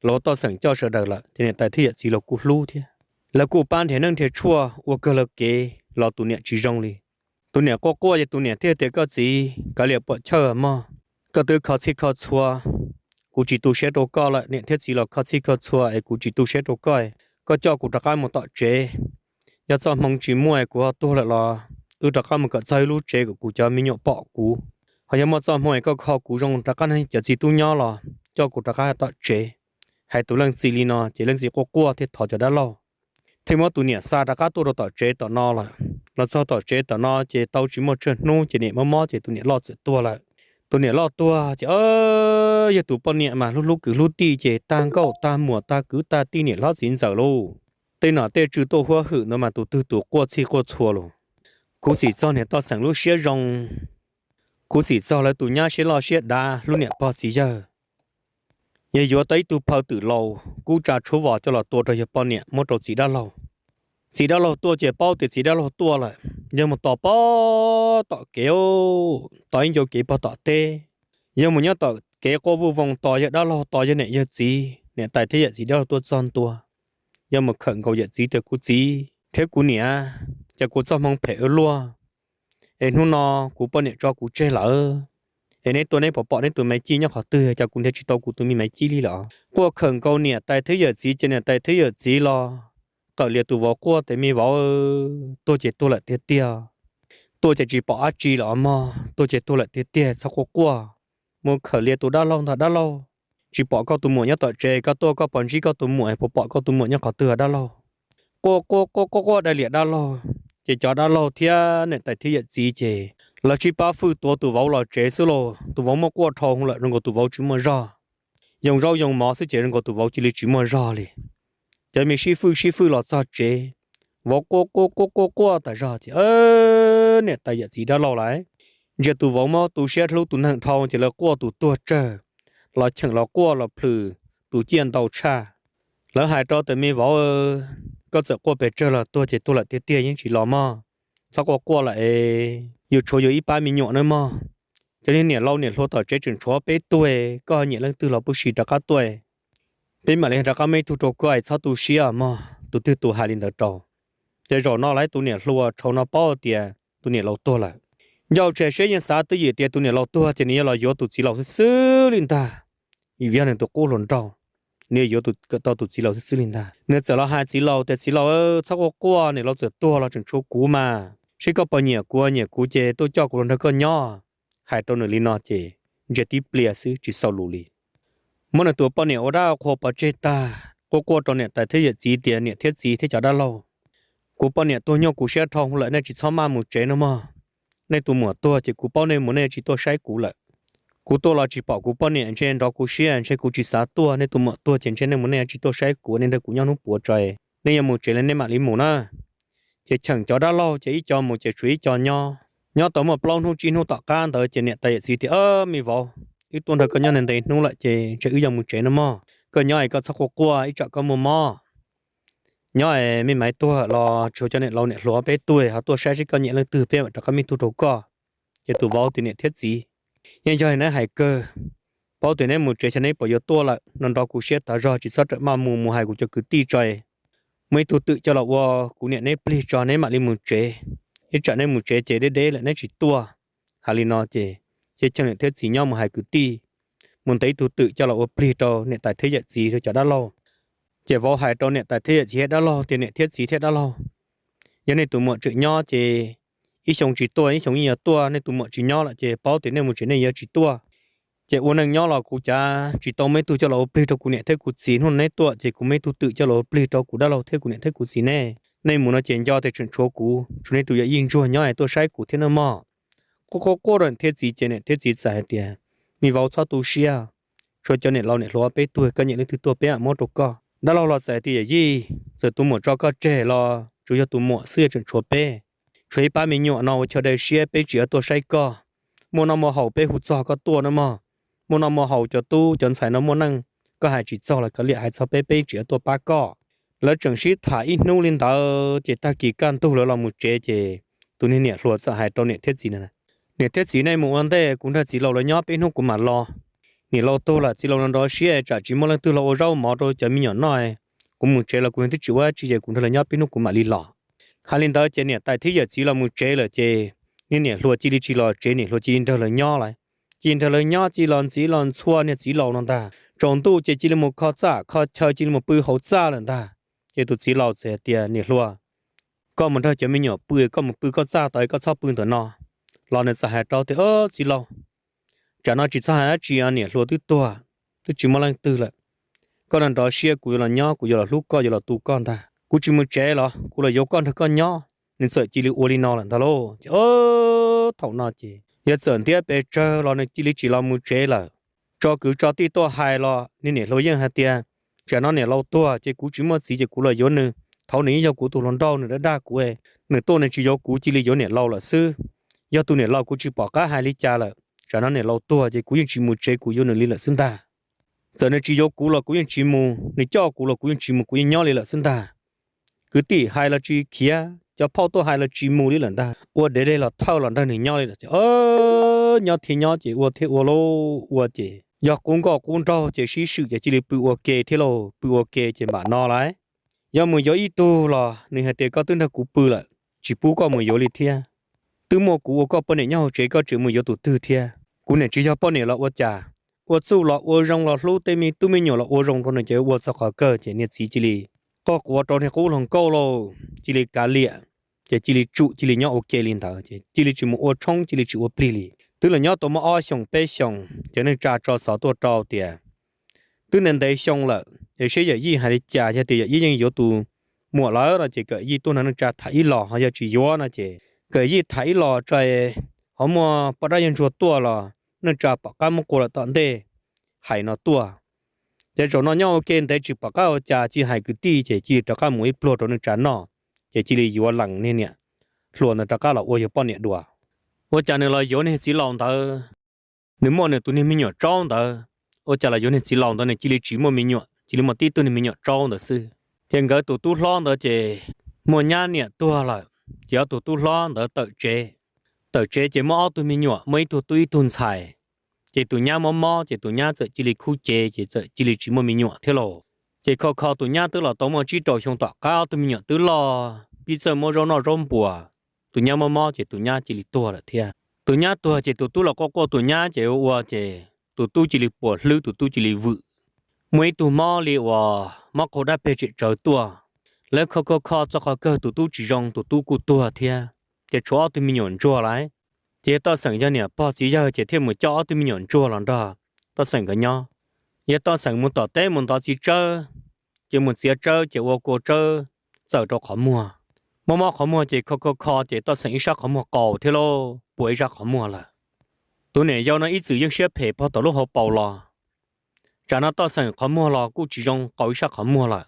los Toj Xeem coj sawv daws lawm ces niam tais thiab yawm txiv los kuj hlub thiab. Lawv kuj pab nrhiav neej nrhiav tshuaj ua kawg lawv kev los tus niam tsis zoo li. Tus niam quaj quaj ces tus niam thiaj tias, Koj txiv, kav liam puam chawj mog, koj twb kho txhij kho txhua, kuv tsis tu siab rau koj lawm, niam thiab txiv los kho txhij kho txhua es kuv tsis tu siab rau koj. Koj coj kuv rov qab mus tom tsev. Yog txoj hmoo tsis muaj es kuv ho tuag lawm los wb rov qab mus kom txog ib lub tsev kom kuv cov me nyuam pom kuv. Ho yog muaj txoj hmoo es koj kho kuv zoo rov qab nrog cov txiv tub nyob los coj kuv rov qab tom tsev. Hais tus leej txiv li no ces leej txiv quaj quaj thiaj thov cov dab laug, thiaj muab tus niam xa rov qab tuaj rau tom tsev tom no lawm. Los txog tom tsev tom no ces tau tsis muaj tsawg hnub ces niam mob mob ces tus niam loj txawm tuag lawm. Tus niam loj tuag ces yog tus poj niam mas hlub hlub kwv hlub tij ces tag nkauj tag muam tag kwv tag tij niam hlob txiv ntxawm lauj. Tej nom tej tswv tuaj huab hwm ntawd mas tus twg tus quaj txhij quaj txhua lauj. Khuv xim txog niam Toj Xeem lub siab zoo, khuv xim txog lawv tus nyab siab loj siab dav hlub niam pog txiv yawg. Yawg yuav tau ib tug phaw twm laus kub tsa tshuab vos coj los tua rau yawg poj niam muab rau txiv dab laug. Txiv dab laug tuaj ces paub tias txiv dab laug tuaj lawm, yawg mus tos pog tom kev, tos ib ncua kev pog tom teb. Yawg mus nyob tom kev quaj vuj voog tos yawg dab laug, tos yawg niam yawg txiv, niam tais thiab yawm txiv dab laug tuaj txog ntua. Yawg mus khawm nkaus yawm txiv tias, Kuv txiv thiab kuv niam, cas kuv txoj hmoo phem ua luaj, es hnub no kuv poj niam tso kuv tseg lawm, es neb tuaj neb puas pom neb tus maiv cij nyob qhov twg, cas kuv nrhiav tsis tau kuv tus me maiv cij li lawm? Quaj khawm nkaus niam tais thiab yawm txiv ces niam tais thiab yawm txiv los qawm lias tus vauv quaj tias, Me vauv, tuag ces tuag lawm tiag tiag, tuaj ces tsis pom dab tsi lawm os mog, tuag ces tuag lawm tiag tiag, txhob quaj quaj. Mus khawm lias tus dab laug ntag dab laug, tsis pom koj tus muam nyob tom tsev, koj tuaj koj puas ntsib koj tus muam, puas pom koj tus muam nyob qhov twg dab laug? Quaj quaj quaj quaj quaj dai liam dab laug, ces cov dab laug thiab niam tais thiab yawm txiv ces lawv sib pab fwj tuav tus vauv los tsev xwb lauj. Tus vauv muab quaj dhau lawm zoo nkaus tus vauv tsis muaj zog. Yoo zaub yoo mov xwb ces zoo nkaus tus vauv cia li tsis muaj zog li. Cov me sib fwj sib fwj los txog tsev, vauv quaj quaj quaj quaj quaj tas zog ces niam tais yawm txiv dab laug lawv ntsia tus vauv muab tu siab hlub tus neeg dhau ces lawv quaj tus tuag tsawg, los cheem los quaj los plhws, tus ciaj ntau tshaj. Lawv hais rau tias, Me vauv, koj txawm quaj pes tsawg los tuag ces tuag lawm tiag tiag, yeej tsis los mog. Txhob quaj quaj lawm es yus tshuav yus ib pab me nyuam nawb mog. Cov niag niam laus niam hluas tom tsev tseem tshuav peb tug, koj nyiam leej twg los pub si rov qab tuaj, peb mam li rov qab muaj ib tug rau koj, txhob tu siab mog. Tus twg tus hais li ntawd rau. Ces zaum no lawv tus niam hluas thaum no paub tias tus niam laus tuag lawm. Ncauj tshem siab yeej xav twj ywm tias tus niam laus tuag ces nws yuav los yuav tus txiv laus xwb xwb li ntag, vim yog nws tus qub hluas nraug, nws yuav tau tus txiv laus xwb xwb li ntag. Nws txawm los hais txiv laus tias, Txiv laus, txhob quaj quaj, niam laus txawm tuag los tseem tshuav kuv mas, seb koj puas nyiam kuv, nyiam kuv ces tuaj coj kuv los nrog koj nyob. Hais rau nws li no ces ntsia tib pliag xwb tsis xaus lus li. Muab nws tus poj niam ua dab qhua pov tseg tag, quaj quaj rau niam tais thiab yawm txiv tias, Niam thiab txiv thiab cov dab laug, kuv poj niam tuag nyuaj kuv siab dhau lawm, nej tsis txhob maj mus tsev no mog. Nej tus muam tuag ces kuv paub nej mus nej tsis tuaj saib kuv lawm. Kuv tuaj los tsis pom kuv poj niam ntshe nrov kuv siab, ntshe kuv tsis xav tuaj. Nej tus muam tuag ces ntshe nej mus nej tsis tuaj saib kuv, nej nrog kuv nyob hnub puav tso, nej yuav mus tsev los nej mam li mus na. Ces cheem cov dab laug ces ib co mus ces tshuav ib co nyob. Nyob tau muaj plaub hnub tsib hnub tom qab ntawd ces niam tais yawm txiv tias, Me vauv, wb tuaj nrog koj nyob ntev ntev hnub lawm ces ntshe wb yuav mus tsev no mog. Koj nyob es koj txhob quaj quaj, ib tsam koj muaj mob. Nyob es me maiv tuag los tshuav cov niam laus niam hluas peb tug ho tuaj saib seb koj nyiam leej twg peb mam rov qab muab ib tug rau koj. Ces tus vauv tias, Niam thiab txiv, yeej yog neb hais kawg, paub tias neb mus tsev xyov neb puas yuav tuaj lawm no, nrov kuv siab tas zog, tsis txhob rawm maj mus, mus hais kuv cov kwv tij tso, muaj ib tug twm coj los ua kuv niam neb plig tso neb mam li mus tsev. Ib tsam neb mus tsev ces deb deb lawm neb tsis tuaj. Hais li no ces, ces cheem niam thiab txiv nyob mus hais kwv tij, mus ntes ib tug twm coj los ua plig rau niam tais thiab yawm txiv rau cov dab laug. Ces vauv hais rau niam tais thiab yawm txiv thiab dab laug tias, Niam thiab txiv thiab dab laug, yog nej tus muam tseem nyob ces ib xyoo tsis tuaj ib xyoo yeej yuav tuaj, nej tus muam tsis nyob lawm ces paub tias nej mus tsev nej yuav tsis tuaj. Ces ua neej nyob los kuv cav tsis tau muaj ib tug coj los ua plig rau kuv niam thiab kuv txiv, hnub neb tuaj ces kuv muaj ib tug twm coj los ua plig rau kuv dab laug thiab kuv niam thiab kuv txiv nej. Nej mus no ces nco tias tseem tshuav kuv, tshuav nej tus yawm yij ntsuag nyob es tuaj saib kuv thiab nawb mog. Quaj quaj quaj rau niam thiab txiv ces niam thiab txiv txawm hais tias, Me vauv txhob tu siab, tshuav cov niam laus niam hluas peb tug, koj nyiam leej twg tuaj peb mam muab rau koj. Dab laug los txawm hais tias, Yawm yij, txawm tus muam tso koj tseg los tsuas yog tus muam xwb, tseem tshuav peb, tshuav ib pab me nyuam no ua chaw dai siab, peb tsis yuav tuaj saib koj. Muaj noj muaj haus peb hu txog koj tuaj nawb mog. Muaj noj muaj haus, cov tub cov ntxhais no muaj neej, koj hais tsis txog los kav liam, hais txog peb, peb tsis yuav tuaj pab koj. Lawv tseem sib tham ib hnub li ntawd ces tag kis kaj ntug lawv los mus tsev ces tus niag niam hluas txawm hais rau niam thiab txiv, Niam thiab txiv, nej mus ua ntej, kuv nrog txiv laus lawv nyob peb hnub kuv mam los. Niam laus tuag lawm, txiv laus nrov siab, tsam tsis muaj leej twg los ua zaub mov rau cov me nyuam noj, kuv mus tsev los kuv twb tsis ua dab tsi ces kuv nrog lawv nyob peb hnub kuv mam li los. Hais li ntawd ces niam tais thiab yawm txiv los mus tsev lawm ces niag niam hluas cia li tsis los tsev, niam hluas cia li nrog lawv nyob lawm. Cia li nrog lawv nyob, cia li los ntxiv los ntxhua niag txiv laus no ntag. Tsaus ntuj ces cia li mus kho txaj kho chaw, cia li mus pw hauv txaj lawm ntag. Ces tus txiv laus txawm hais tias, Niam hluas, koj mus nrog cov me nyuam pw, koj mus pw koj txaj tod, koj txhob pw ntawm no. Los nws txawm hais rau tias, Txiv laus, tsam no tsis txhob hais dab tsi, niam hluas twb tuag, twb tsis muaj leej twg lawm. Koj nrov siab, kuv yuav los nyob, kuv yuav los hlub koj, yuav los tu koj ntag. Kuv tsis mus tsev los kuv los yuav koj nrog koj nyob. Nws txawm cia li ua li no lawm ntag lauj. Ces thaum no ces yog txawm ntiab pes tsawg los nws cia li tsis los mus tsev lawm. Tso kwv tso tij tuaj hais los niag niam hluas yeej hais tias, Tsam no niam laus tuag ces kuv tsis muaj txiv ces kuv los yuav nws. Thaum nws yeej yog kuv tus hluas nraug, nws dab dag kuv, nws tuaj nws tsis yuav kuv, cia li yuav niam laus lawm xwb. Yog tus niam laus kuv tsis pom qab hais li cas lawm, tsam no niam laus tuag ces kuv yeej tsis mus tsev, kuv yuav nws li lawm xwb ntag. Txawm nws tsis yuav kuv los kuv yeej tsis mus, nws coj kuv los kuv yeej tsis mus, kuv yeej nyob li lawm xwb ntag. Kwv tij hais los tsis khiav, cov phauj tuaj hais los tsis mus li lawm ntag. Ua dev dej los thawj los nrog nws nyob li lawm. Nyob thiab nyob ces ua thiab ua lauj, ua ces yog qub nkauj qub nraug ces sib swm ces cia li pw ua ke thiab lauj, pw ua ke ces npam no lauj. Yog mus yuav ib tug los nws hais tias, Koj twb nrog kuv pw lawm, tsis pub koj mus yuav li thiab. Twb muaj kuv ua koj poj niam nyob hauv tsev, koj tseem mus yuav tus twg thiab? Kuv niam tsis yog poj niam los ua cas, ua txuj los ua zoo los hlub tej me tub me nyuam los ua zoo rau nws ces ua txog qhov kawg ces niag txiv cia li qoj quav rau niag qub hluas nkauj lauj, cia li kav liam, ces cia li tsum cia li nyob ua ke li ntawd ces cia li tsis mus ua tshoob, cia li tsis ua plig li. Twb los nyob tau muaj ob xyoos peb xyoos ces neej tsa tso xov tuaj rau tias twb ntev ntev xyoo lawm es seb yawm yij hais li cas, yog tias yawm yij yeej yuav tus muam lawm no ces kom yij tuaj nrog neej tsa tham ib los, ho yog tsis yuav no ces kom yij tham ib los tso, ho muaj poj dab yawg ntsuag tuaj los neej tsa pom qab muab qua lawm tom ntej, hais no tuaj. Ces zaum no nyob ua ke ntev tsis pom qab ua cas, cia li hais kwv tij ces cia li rov qab mus ib pluag rau neej tsa noj, ces cia li yuav lees niag niam hluas ntawd rov qab los ua yawg poj niam dua. Ua cas nws los yuav niag txiv laus ntawd, nws muaj nws tus niag me nyuam tsaub ntawd, ua cas los yuav niag txiv laus ntawd nws cia li tsis muaj me nyuam, cia li muaj tib tug niag me nyuam tsaub ntawd xwb. Ces nkawd tus tub hlob ntawd ces muaj nyab niam tuag lawm, ces ob tug tub hlob ntawd tawm tsev. Tawm tsev ces muaj ob tug me nyuam, muaj ib tug tub ib tug ntxhais. Ces tus nyab mob mob ces tus nyab txawm cia li khub cev ces txawm cia li tsis muaj me nyuam thiab lauj. Ces kho kho tus nyab twb los tau muaj tsib rau xyoo tom qab ob tug me nyuam twb loj pib txawj muab zaub noj zaub npuas. Tus nyab mob mob ces tus nyab cia li tuag lawm thiab. Tus nyab tuag ces tus tub los quaj quaj tus nyab ces ua ua ces tus tub cia li puas hlwb, tus tub cia li vwm. Muaj ib tug mob li uas mob qaug dab peg tsem tsawv tuaj. Lawv kho kho kho txog qhov kawg tus tub tsis zoo, tus tub kuj tuag thiab. Ces tshuav ob tug me nyuam ntsuag lawm. Ces yog Toj Xeem yog niam pog txiv yawg ces thiaj mus coj ob tug me nyuam ntsuag los nrog Toj Xeem nkawd nyob. Yog Toj Xeem mus tom teb mus ntov txiv tsawb, ces mus txiav tsawb ces ua kua tsawb txawm rau qhov muag. Mob mob qhov muag ces kho kho kho ces Toj Xeem ib sab qhov muag qaus thiab lauj, puas ib sab qhov muag lawm. Tus niam yau no ib txwm yeej siab phem pog tom lub hauv paus los. Tsam no Toj Xeem qhov muag los kuj tsis zoo, qaus ib sab qhov muag lawm.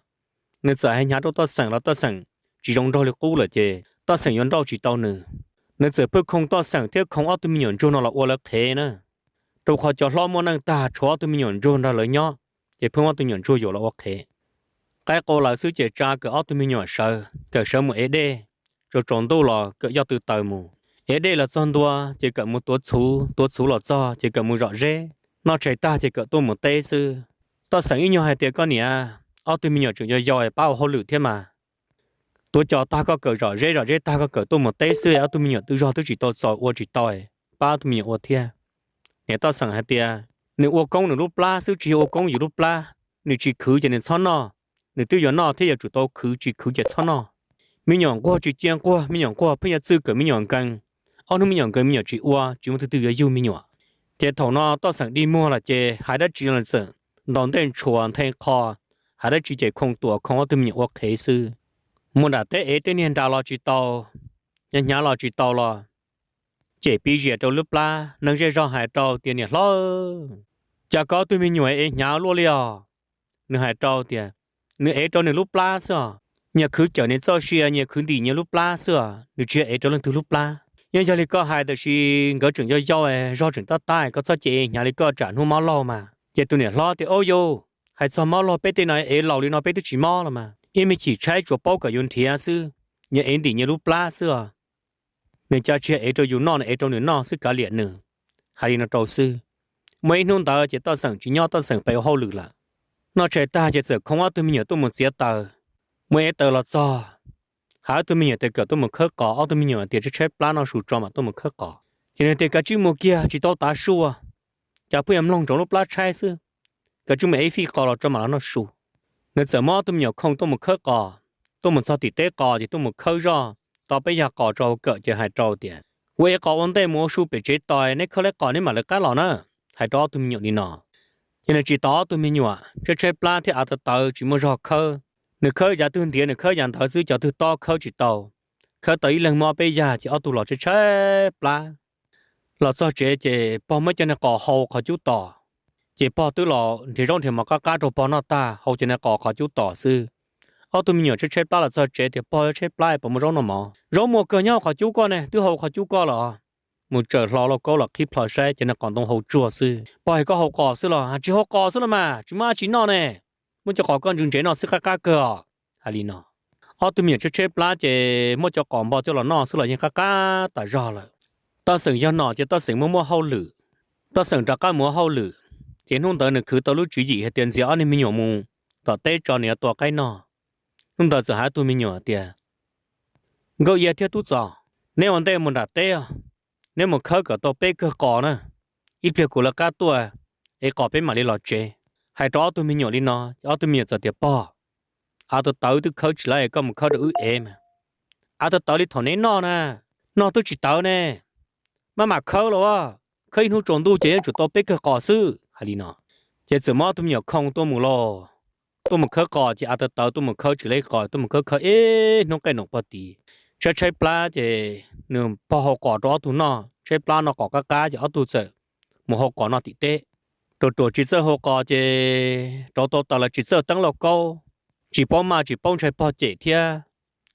Nws txawm hais hnyav rau Toj Xeem los Toj Xeem tsis zoo nraug li qub lawm ces Toj Xeem yuav nrauj tsis tau nws. Nws txawm pheej khoo Toj Xeem thiab khoo ob tug me nyuam ntsuag no los ua lawv qhev na. Rau qhov cov hlob muaj neej tag tshuav ob tug me nyuam ntsuag nrog lawv nyob, ces pheej ob tug me nyuam ntsuag yuav los ua qhev. Qaib qau lawm xwb ces tsa kawm ob tug me nyuam sawv, kawm sawv mus ev dej, tsaus tsaus ntuj los kawm yoj tw taws mus ev dej los txog ntua ces kawm mus tuav txhuv, tuav txhuv los txog ces kawm mus zom zeb, noj tshais tag ces kawm tuaj mus teb xwb. Toj Xeem ib nyuag hais tias koj niam, ob tug me nyuam tseem yau yau pab ua hauj lwm thiab mas. Tuav cos tag koj kawm zom zeb, zom zeb tag koj kawm tuaj mus teb xwb, ob tug me nyuam twb zog twb tsis tau txaus ua tsis tau, pab ob tug me nyuam ua thiab. Niam Toj Xeem hais tias nws ua koob nws lub plab xwb tsis yog ua koob yus lub plab. Nws tsis khwv ces nws txhob noj, nws twb yuav noj thiab yuav tsum tau khwv, tsis khwv ces txhob noj. Me nyuam nquag tsis cia nquag, me nyuam nquag pheej yuav txwj kawm me nyuam nkees. Ob hnub me nyuam nkees me nyuam tsis ua, tsis muaj tug twg yuav yug me nyuam. Ces thaum no Toj Xeem dig muag lawm ces hais dab tsi los txawm ntaus ntej ntshuas nthe qho, hais dab tsi ces khoo tuas khoo ob tug me nyuam ua qhev xwb. Mus nram teb ev tej niag nra los tsis tau, hnyav hnyav los tsis tau los cem piv zias rau lub plab. Neeg zej zog hais rau tias niam hlob, cas koj ob tug me nyuam ev hnyav luaj li os. Nws hais rau tias nws ev rau nws lub plab xwb os, nyias khwv cawm nyias txoj sia, nyias khwv ntim nyias lub plab xwb os, nws tsis yog ev rau leej twg lub plab. Yeej yog li koj hais, tab sis nkawd tseem yau yau, zog tseem tab tab, koj txhob cia ev hnyav li koj tsam hnub mob laug mas. Ces tus niam hlob tias, Au yau, hais txog mob laug peb tej no ev laus li no peb twb tsis mob los mas, ib me chim tshaib tsuas paub kom yus nrhiav xwb, nyias ev ntim nyias lub plab xwb os. Nws cas tsis yog ev rau yus noj, nws ev rau nws noj xwb, kav liam nws. Hais li no rau xwb. Muaj ib hnub ntawd ces Toj Xeem tsis nyob, Toj Xeem pem ua hauj lwm lawm. Noj tshais tag ces txawm khoo ob tug me nyuam tuaj mus txiav taws. Mus ev taws los txog, hais ob tug me nyuam tias kom tuaj mus khawb qos, ob tug me nyuam tias tshaib tshaib plab noj su tso mam tuaj mus khawb qos. Ces nws tias, Kav tsij mus kiag, tsis tau tav su, cas pheej yuav mloog ntsoov lub plab tshaib xwb. Kav tsij mus ev fij qos los tso mam los noj su. Nws txawm muab ob tug me nyuam khoo tuaj mus khawb qos. Tuaj mus txog tim teb qos ces tuaj mus khawb zoj tau peb yag qos rau hauv kawm ces hais rau tias, Kuv ev qos ua ntej mus ua su pem tsev tos, neb khawb lawv qos neb mam lawv qab los na. Hais rau ob tug me nyuam li no. Ces nws tsis tos ob tug me nyuam, tshaib tshaib plab thiab av tawv tawv tsis muaj zog khawb. Nws khawb yav twg ntiav nws khawb yav ntawd xwb, cov twg tob khawb tsis tau. Khawb tau ib leeg muaj ob peb yag ces ob tug los tshaib tshaib plab. Los txog tsev ces pog muab cov niag qos hau qhov cub tos. Ces pog twb los nrhiav zaub nrhiav mov qab qab rau pog noj tag, hau cov niag qos qhov cub tos xwb. Ob tug me nyuam tshaib tshaib plab los txog tsev tias, Pog, tshaib plab pom muaj zaub noj mov. Zaub muaj kawg nyob qhov cub koj ne, twb hau qhov cub koj los. Mus tsaws hlo lauj kaub los qhib plho saib cov niag qos ntoo hau tsuag xwb. Pog, koj hau qos xwb los? Tsis hau qos xwb los mas, tsis muaj dab tsi noj ne. Muab cov qos koj ntsev ntsev noj xwb qab qab kawg os. Hais li no. Ob tug me nyuam tshaib tshaib plab ces muab cov qos npo coj los noj xwb los yeej qab qab tas zog lawm. Toj Xeem yog nom ces Toj Xeem muaj muaj hauj lwm. Toj Xeem rov qab mus ua hauj lwm, ces hnub ntawd nws khwv tau lub tswv yim hais tias ntxias ob niag me nyuam mus tom teb tso nws yuav tua qaib noj. Hnub ntawd txawm hais ob tug me nyuam tias, Nkauj Ia thiab Tub Txos, neb ua ntej mus nram teb os, neb mus khawb kom tau peb kawg qos na, ib pliag kuv lawv qab tuaj ev qos peb mam li los tsev. Hais rau ob tug me nyuam li no, ob tug me nyuam txawm tias, Pog, av tawv tawv twb khawb tsis laib, koj mus khawb rau wb ev mas. Av tawv tawv li thaum neb noj na, noj twb tsis tawv ne. Maj mam khawb los, khawb ib hnub tsaus ntuj ces yeej tsum tau peb kawg qos xwb. Hais li no, ces txawm muab ob tug me nyuam khoo tuaj mus lauj. Tuaj mus khawb qos ces av tawv tawv tuaj mus khawb tsis laib qos, tuaj mus khawb khawb ib hnub qej noom pog tid. Tshaib tshaib plab ces nws pog hau qos rau ob tug noj, tshaib plab noj qos qab qab ces ob tug txawm mus hau qos noj tim teb. Ruam ruam tsis txawj hau qos ces rauv tau taws los tsis txawj teeb lauj kaub, tsis paub maj tsis paub ntshai pog cem thiab.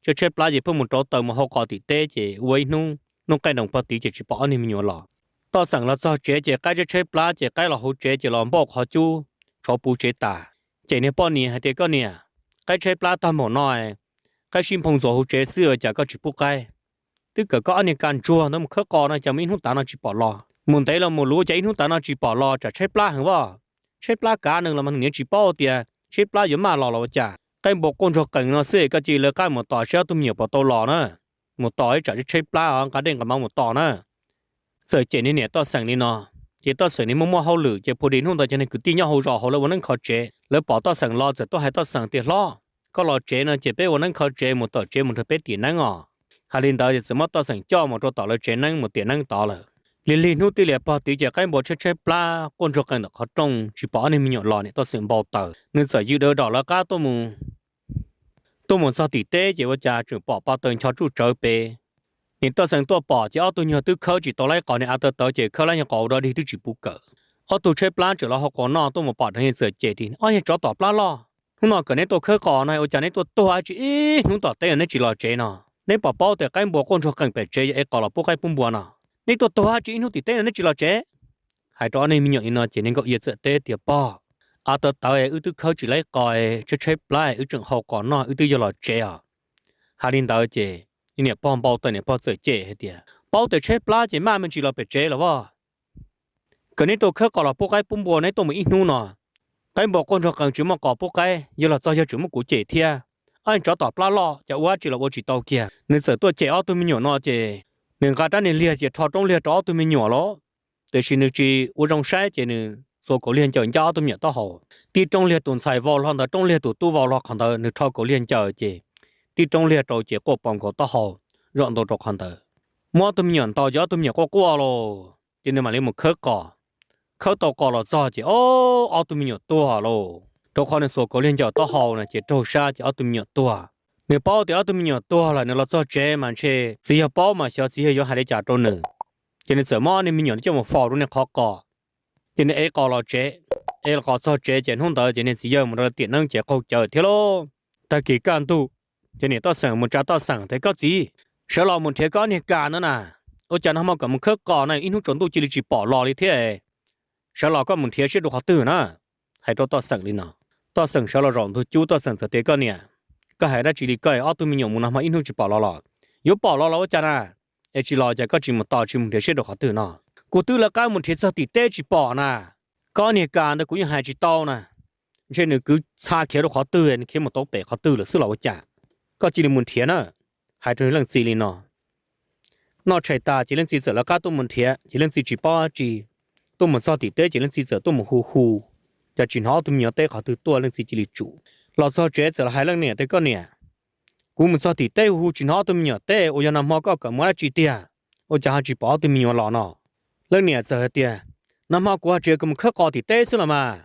Tshaib tshaib plab ces pheej mus rauv taws mus hau qos tim teb ces ua ib hnub, hnub qej noom pog tid ces tsis pom ob niag me nyuam los. Toj xeem los txog tsev ces qaib tshaib tshaib plab ces qaib los hauv tsev ces los npauj qhov cub, tshov puv tsev tas. Ces niag poj niam hais tias, Koj niam, qaib tshaib plab tag npaum no, qaib sib nphoo ntxuas hauv tsev xwb cas koj tsis pub qaib? Twb kawm koj ob niag kas ntsuag ntawd mus khawb qos no cas mus ib hnub tav no tsis pom los? Mus ntev los mus luv cas ib hnub tav no tsis pom los, tsam tshaib plab heev as. Tshaib plab kav nees los mas niam tsis paub tias tshaib plab yuav maj los los ua cas. Qaib npua quaj ntsuag qees no xwb es koj cia li lawv qab mus tos saib ob tug me nyuam puas tau los na. Mus tos ib tsam tshaib plab nqa dej nqa mov mus tos na. Txawm cem niag niam Toj xeem li no, ces Toj xeem niag muaj muaj hauj lwm ces phu di hnub ntawd cov niag kwv tij nyob hauv zos hauv lawv ua neeb kho tsev, lawv pom Toj xeem los txawm tuaj hais Toj xeem tias, Hlob, koj los tsev no ces peb ua neeb kho tsev mus tom tsev mus nrog peb tiam neeb os. Hais li ntawd ces txawm muab Toj xeem coj mus rau tom lawv tsev neeb mus tiam neeb tod lawm. Lig lig hnub tij li pog tid ces qaib npua tshaib tshaib plab quaj ntsuag qees ntawm qhov rooj tsis pom ob niag me nyuam los, niam Toj xeem npau taws, nws txawm yws daws dom lawv qab tuaj mus tuaj mus txog tim teb ces ua cas tseem pom pa taws ncho tsuj tsawv pem. Niam Toj xeem tuaj pom ces ob tug nyuag twb khawb tsis tau laib qos, niag av tawv tawv ces khawb laib nyuag qos ua dog dig twb tsis puv kawm. Ob tug tshaib plab tseem los hau qos noj tuaj mus pom dheev ces txawm cem tias, Ob niag tsov tom plab loj, hnub no kawm neb tuaj khawb qos na ua cas neb tuaj tuag dab tsi ib hnub tom teb no neb tsis los tsev no? Neb puas paub tias qaib npua quaj ntsuag qees pem tsev yog ev qos los pub qaib pub npua no? Neb tuaj tuag dab tsi ib hnub tim teb no neb tsis los tsev? Hais rau ob niag me nyuam li no ces niag nkauj ia txawm teb tias, Pog, av tawv tawv wb twb khawb tsis laib qos, tshaib tshaib plab wb tseem hau qos noj wb twb yuav los tsev os. Hais li ntawd ces niam pog npau taws, niam pog txawm cem hais tias, Paub tias tshaib plab ces maj me ntsis los pem tsev los as. Kawm neb tuaj khawb qos los pub qaib pub npua neb tuaj mus ib hnub no, qaib npua quaj ntsuag qees tsis muaj qos pub qaib, yog los txog yog tseem muab kuv cem thiab. Ob niag tsov tom plab loj cas ua dab tsi los ua tsis tau kiag. Nws txawm tuaj cem ob tug me nyuam no ces nws nqa rab niag liag ces rho roob liag rau ob tug me nyuam los, tiam sis nws tsis ua zoo saib ces nws xuas kaus liag ncaws ncaj ob tug me nyuam taub hau. Tib roob liag tus ntxhais vau hlo ntawd, roob liag tus tub vau hlo qhov ntawd, nws rho kaus liag ncaws ces tib roob liag rau ces quaj pos nkaus taub hau zom ntau rau qhov ntawd. Muab ob tug me nyuam ntaus ces ob tug me nyuam quaj quaj los ces nws mam li mus khawb qos. Khawb tau qos los txog ces ob tug me nyuam tuag lauj, rau qhov nws xuas kaus liag ncaws taub hau na ces raug sab ces ob tug me nyuam tuag. Nws paub tias ob tug me nyuam tuag lawm nws los txog tsev mas ntshe txiv yawg paub mas xyov txiv yawg yuav hais li cas rau nws. Ces nws txawm muab ob niag me nyuam coj mus faus rau niag qhov qos, ces nws ev qos los tsev. Ev los qos txog tsev ces hnub ntawd ces niag txiv yawg mus rau tiam neeb ces qaug cawv thiab lauj. Tag kis kaj ntug ces niam Toj xeem mus tsa Toj xeem tias, Koj txiv, sawv los mus nrhiav koj ob niag kas ntawd na. Ua cas nag hmo kom mus khawb qos na ib hnub tsaus ntuj cia li tsis pom los li thiab? Sawv los koj mus nrhiav seb rau qhov twg na. Hais rau Toj xeem li no. Toj xeem sawv los zaum ntug cub, Toj xeem txawm tias, Koj niam, koj hais dab tsi li koj, ob tug me nyuam mus nag hmo ib hnub tsis pom los los? Yuav pom los los ua cas na? Es tsis los ces koj tsis mus tos, tsis mus nrhiav seb rau qhov twg no? Kuv twb lawv qab mus nrhiav txog tim teb tsis pom na. Koj niag kas ntawd kuv yeej hais tsis tau na. Ntshe nws kwv txha khiav rau qhov twg, nws khiav mus tau pem qhov twg lawm xwb los ua cas? Koj cia li mus nrhiav na. Hais rau leej txiv li no. Noj tshais tas ces leej txiv txawm lawv qab tuaj mus nrhiav ces leej txiv tsis paub dab tsi. Tuaj mus txog tim teb ces leej txiv txawm tuaj mus hu hu, cas tsis hnov ob tug me nyuam teb qhov twg tuaj, leej txiv cia li tsum. Los txog tsev txawm los hais leej niam tias, Koj niam, kuv mus txog tim teb hu hu tsis hnov ob tug me nyuam teb, ua yog nag hmo koj kawm mus dab tsi tiag, ua cas ho tsis pom ob tug me nyuam los no? Leej niam txawm hais tias, Nag hmo kuv ho tsis yog kawm mus khawb qos tim teb xwb los mas.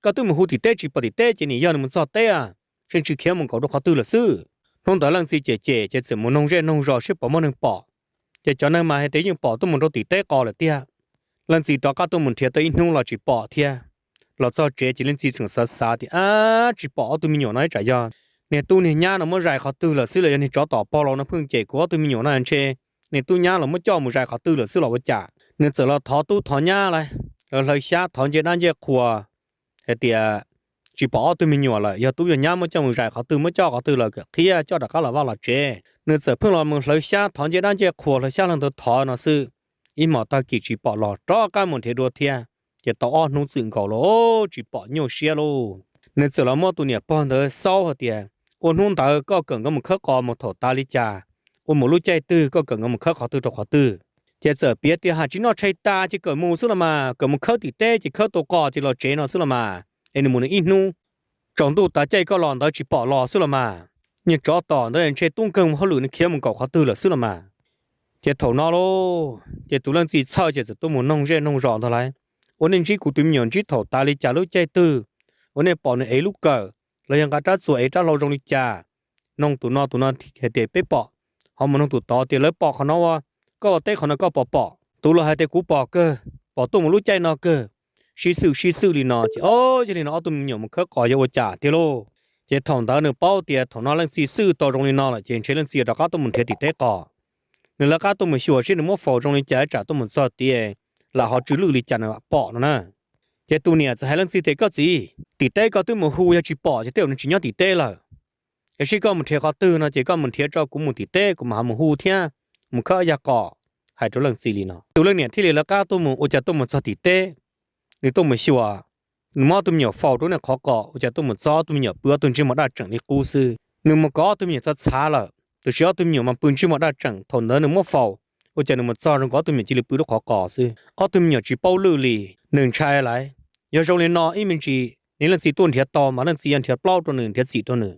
Koj twb mus hu tim teb tsis pom tim teb ces nim yog nws mus txog teb, ntshe tsis khiav mus nkaum rau qhov twg lawm xwb. Hnub ntawd leej txiv cem cem ces txawm mus noog zej noog zos seb puas muaj neeg pom. Ces cov neeg mas hais tias yeej pom tuaj mus rau tim teb qos lawm tiag. Leej txiv rov qab tuaj mus nrhiav tau ib hnub los tsis pom thiab. Los txog tsev ces leej txiv tseem xav xav tias, Ab, tsis pom ob tug me nyuam no ib tsam yog niag tub niag nyab no muab zais qhov twg lawm xwb los yog niag tsov tom pog los no pheej cem kuv ob tug me nyuam no, ntshe niag tub nyab los muab coj mus zais qhov twg lawm xwb los ua cas. Nws txawm los thov tub thov nyab lawv, lawv hlawv xyab thov ncej dab ncej qhua hais tias tsis pom ob tug me nyuam lawm, yog tub yog nyab muab coj mus zais qhov twg, muab coj qhov twg los kom qhia coj rov qab los vaj los tsev. Nws txawm pheej los mus hlawv xyab thov ncej dab ncej qhua, hlawv xyab hlawv ntawv thov no xwb, ib hmos tag kis tsis pom los rov qab mus nrhiav dua thiab. Ces tau ob hnub txwm nkaus los tsis pom, nyuaj siab lauj. Nws txawm los muab tus niam pog ntawd xaub hais tias, Ua hnub ntawd koj kawm nkawd mus khawb qos mus thaum tas li cas, ua mus lub caij twg, koj kawm nkawd mus khawb qhov twg rau qhov twg? Ces txawm piav tias, Hais tsis noj tshais tas ces kawm mus xwb los mas, kawm mus khawb tim teb ces khawb tau qos ces los tsev no xwb los mas. Es nws mus nws ib hnub, tsaus ntuj tas caij koj los ntawd tsis pom los xwb los mas. Niag tsov tom ntawd ntshe tub nkeeg ua hauj lwm nws khiav mus nkaum qhov twg lawm xwb los mas. Ces thaum no lauj, ces tus leej txiv txhawj ces txawm tuaj mus noog zej noog zos ntag lauj, Ua nej ntsib kuv tus me nyuam ntsib thaum tas li cas lub caij twg? Ua nej pom nws ev lub kawm los yog nqa rab txuas ev rab hlau zoo li cas? Noog tus no tus no hais tias peb pom, ho mus noog tus tod tias lawv pom qhov no ua, koj ua teb qhov no koj pom pom? Tus los hais tias kuv pom kawg, pom tuaj mus lub caij no kawg. Sib xwm sib xwm li no ces, o, yog li no ob tug me nyuam mus khawb qos yog ua cas tiag lauj. Ces thaum ntawd nws paub tias thaum no leej txiv xwm tau zoo li no lawm ces ntshe leej txiv yuav rov qab tuaj mus nrhiav tim teb qos. Nws lawv qab tuaj mus xyuas seb nws muab faus zoo li cas, tsam tuaj mus txog tias lam ho tsw lwj li cas nws pom no na. Ces tus niam txawm hais leej txiv tias, Koj txiv, tim teb koj twb mus hu yog tsis pom ces tej zaum nws tsis nyob tim teb lawm. Es seb koj mus nrhiav qhov twg no ces koj mus nrhiav tso, kuv mus tim teb kuv mam ho mus hu thiab, mus khawb ob yag qos. Hais rau leej txiv li no, tus leej niam thiaj li lawv qab tuaj mus, ua cas tuaj mus txog tim teb, nws tuaj mus xyuas, nws muab ob tug me nyuam faus rau ntawm qhov qos, ua cas tuaj mus txog ob tug me nyuam pw ob tug ntsej muag daj tseem li qub xwb. Nws mus kov ob tug me nyuam txhav txhav lawm, tab sis ob tug me nyuam mas pw ntsej muag daj tseem, thaum ntawd nws muab faus, ua cas nws mus txog zoo nkaus ob tug me nyuam cia li pw lub qhov qos xwb, ob tug me nyuam tsis paub lwj li. Nws ntshai lawm, yog zoo li no ib me ntsis nws leej txiv tuaj nrhiav tau mas leej txiv yuav nrhiav plaub rau nws, nrhiav txim rau nws.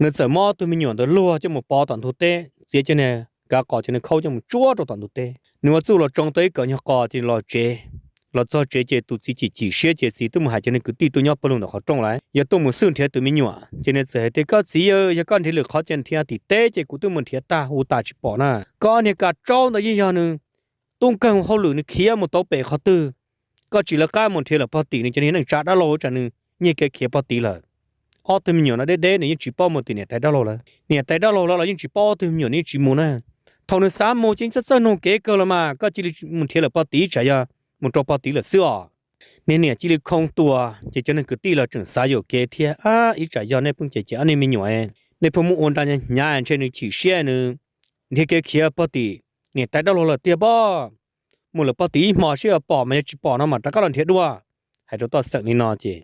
Nws txawm muab ob tug me nyuam ntawd luag coj mus pov tom ntug teb, txiav cov niag kav qos cov niag khaub coj mus tsuab rau tom ntug teb. Nws ua txuj los tsoo tau ib kawm nyuag qos ces los tsev. Los txog tsev ces tus txiv chim chim siab ces txiv twb mus hais cov niag kwv tij tuaj nyob pawg lug ntawm qhov rooj lawm, yuav tuaj mus xwj nrhiav tus me nyuam. Ces nws txawm hais tias, Koj txiv, yog koj nrhiav lwm qhov ces nrhiav tim teb ces kuv twb mus nrhiav tag hu tas tsis pom na. Koj ob niag kav tsaub ntawd yeej yog nws tub nkeeg hauj lwm nws khiav mus tau pem qhov twg. Koj tsis lawv qab mus nrhiav lawm pog tim nws cov niag neej tsa dab laug, tsam nws nyiag kev khiav pog tid lawm. Ob tug me nyuam no deb deb nws yeej tsis paub mus tim niam tais dab laug lawv, niam tais dab laug lawv los yeej tsis paub ob tug me nyuam nws yeej tsis mus na. Thaum nws xav mus ces txawj txawj nug kev kawg los mas, koj cia li mus nrhiav lawm pog tid tsam yog mus rau pog tid lawm xwb os. Niag niam cia li khoo tua, ces cov neeg kwv tij los tseem xav yuam kev thiab, Ab, ib tsam yog nej pheej cem cem ob niag me nyuam, nej pheej muab ua nra hnyav hnyav ntshe nws chim siab nws nrhiav kev khiav pog tim niam tais dab laug lawm tiag pob. Mus lawm pog tim ib hmo seb yuav pom mas yog tsis pom no mas rov qab los nrhiav dua. Hais rau Toj Xeem li no ces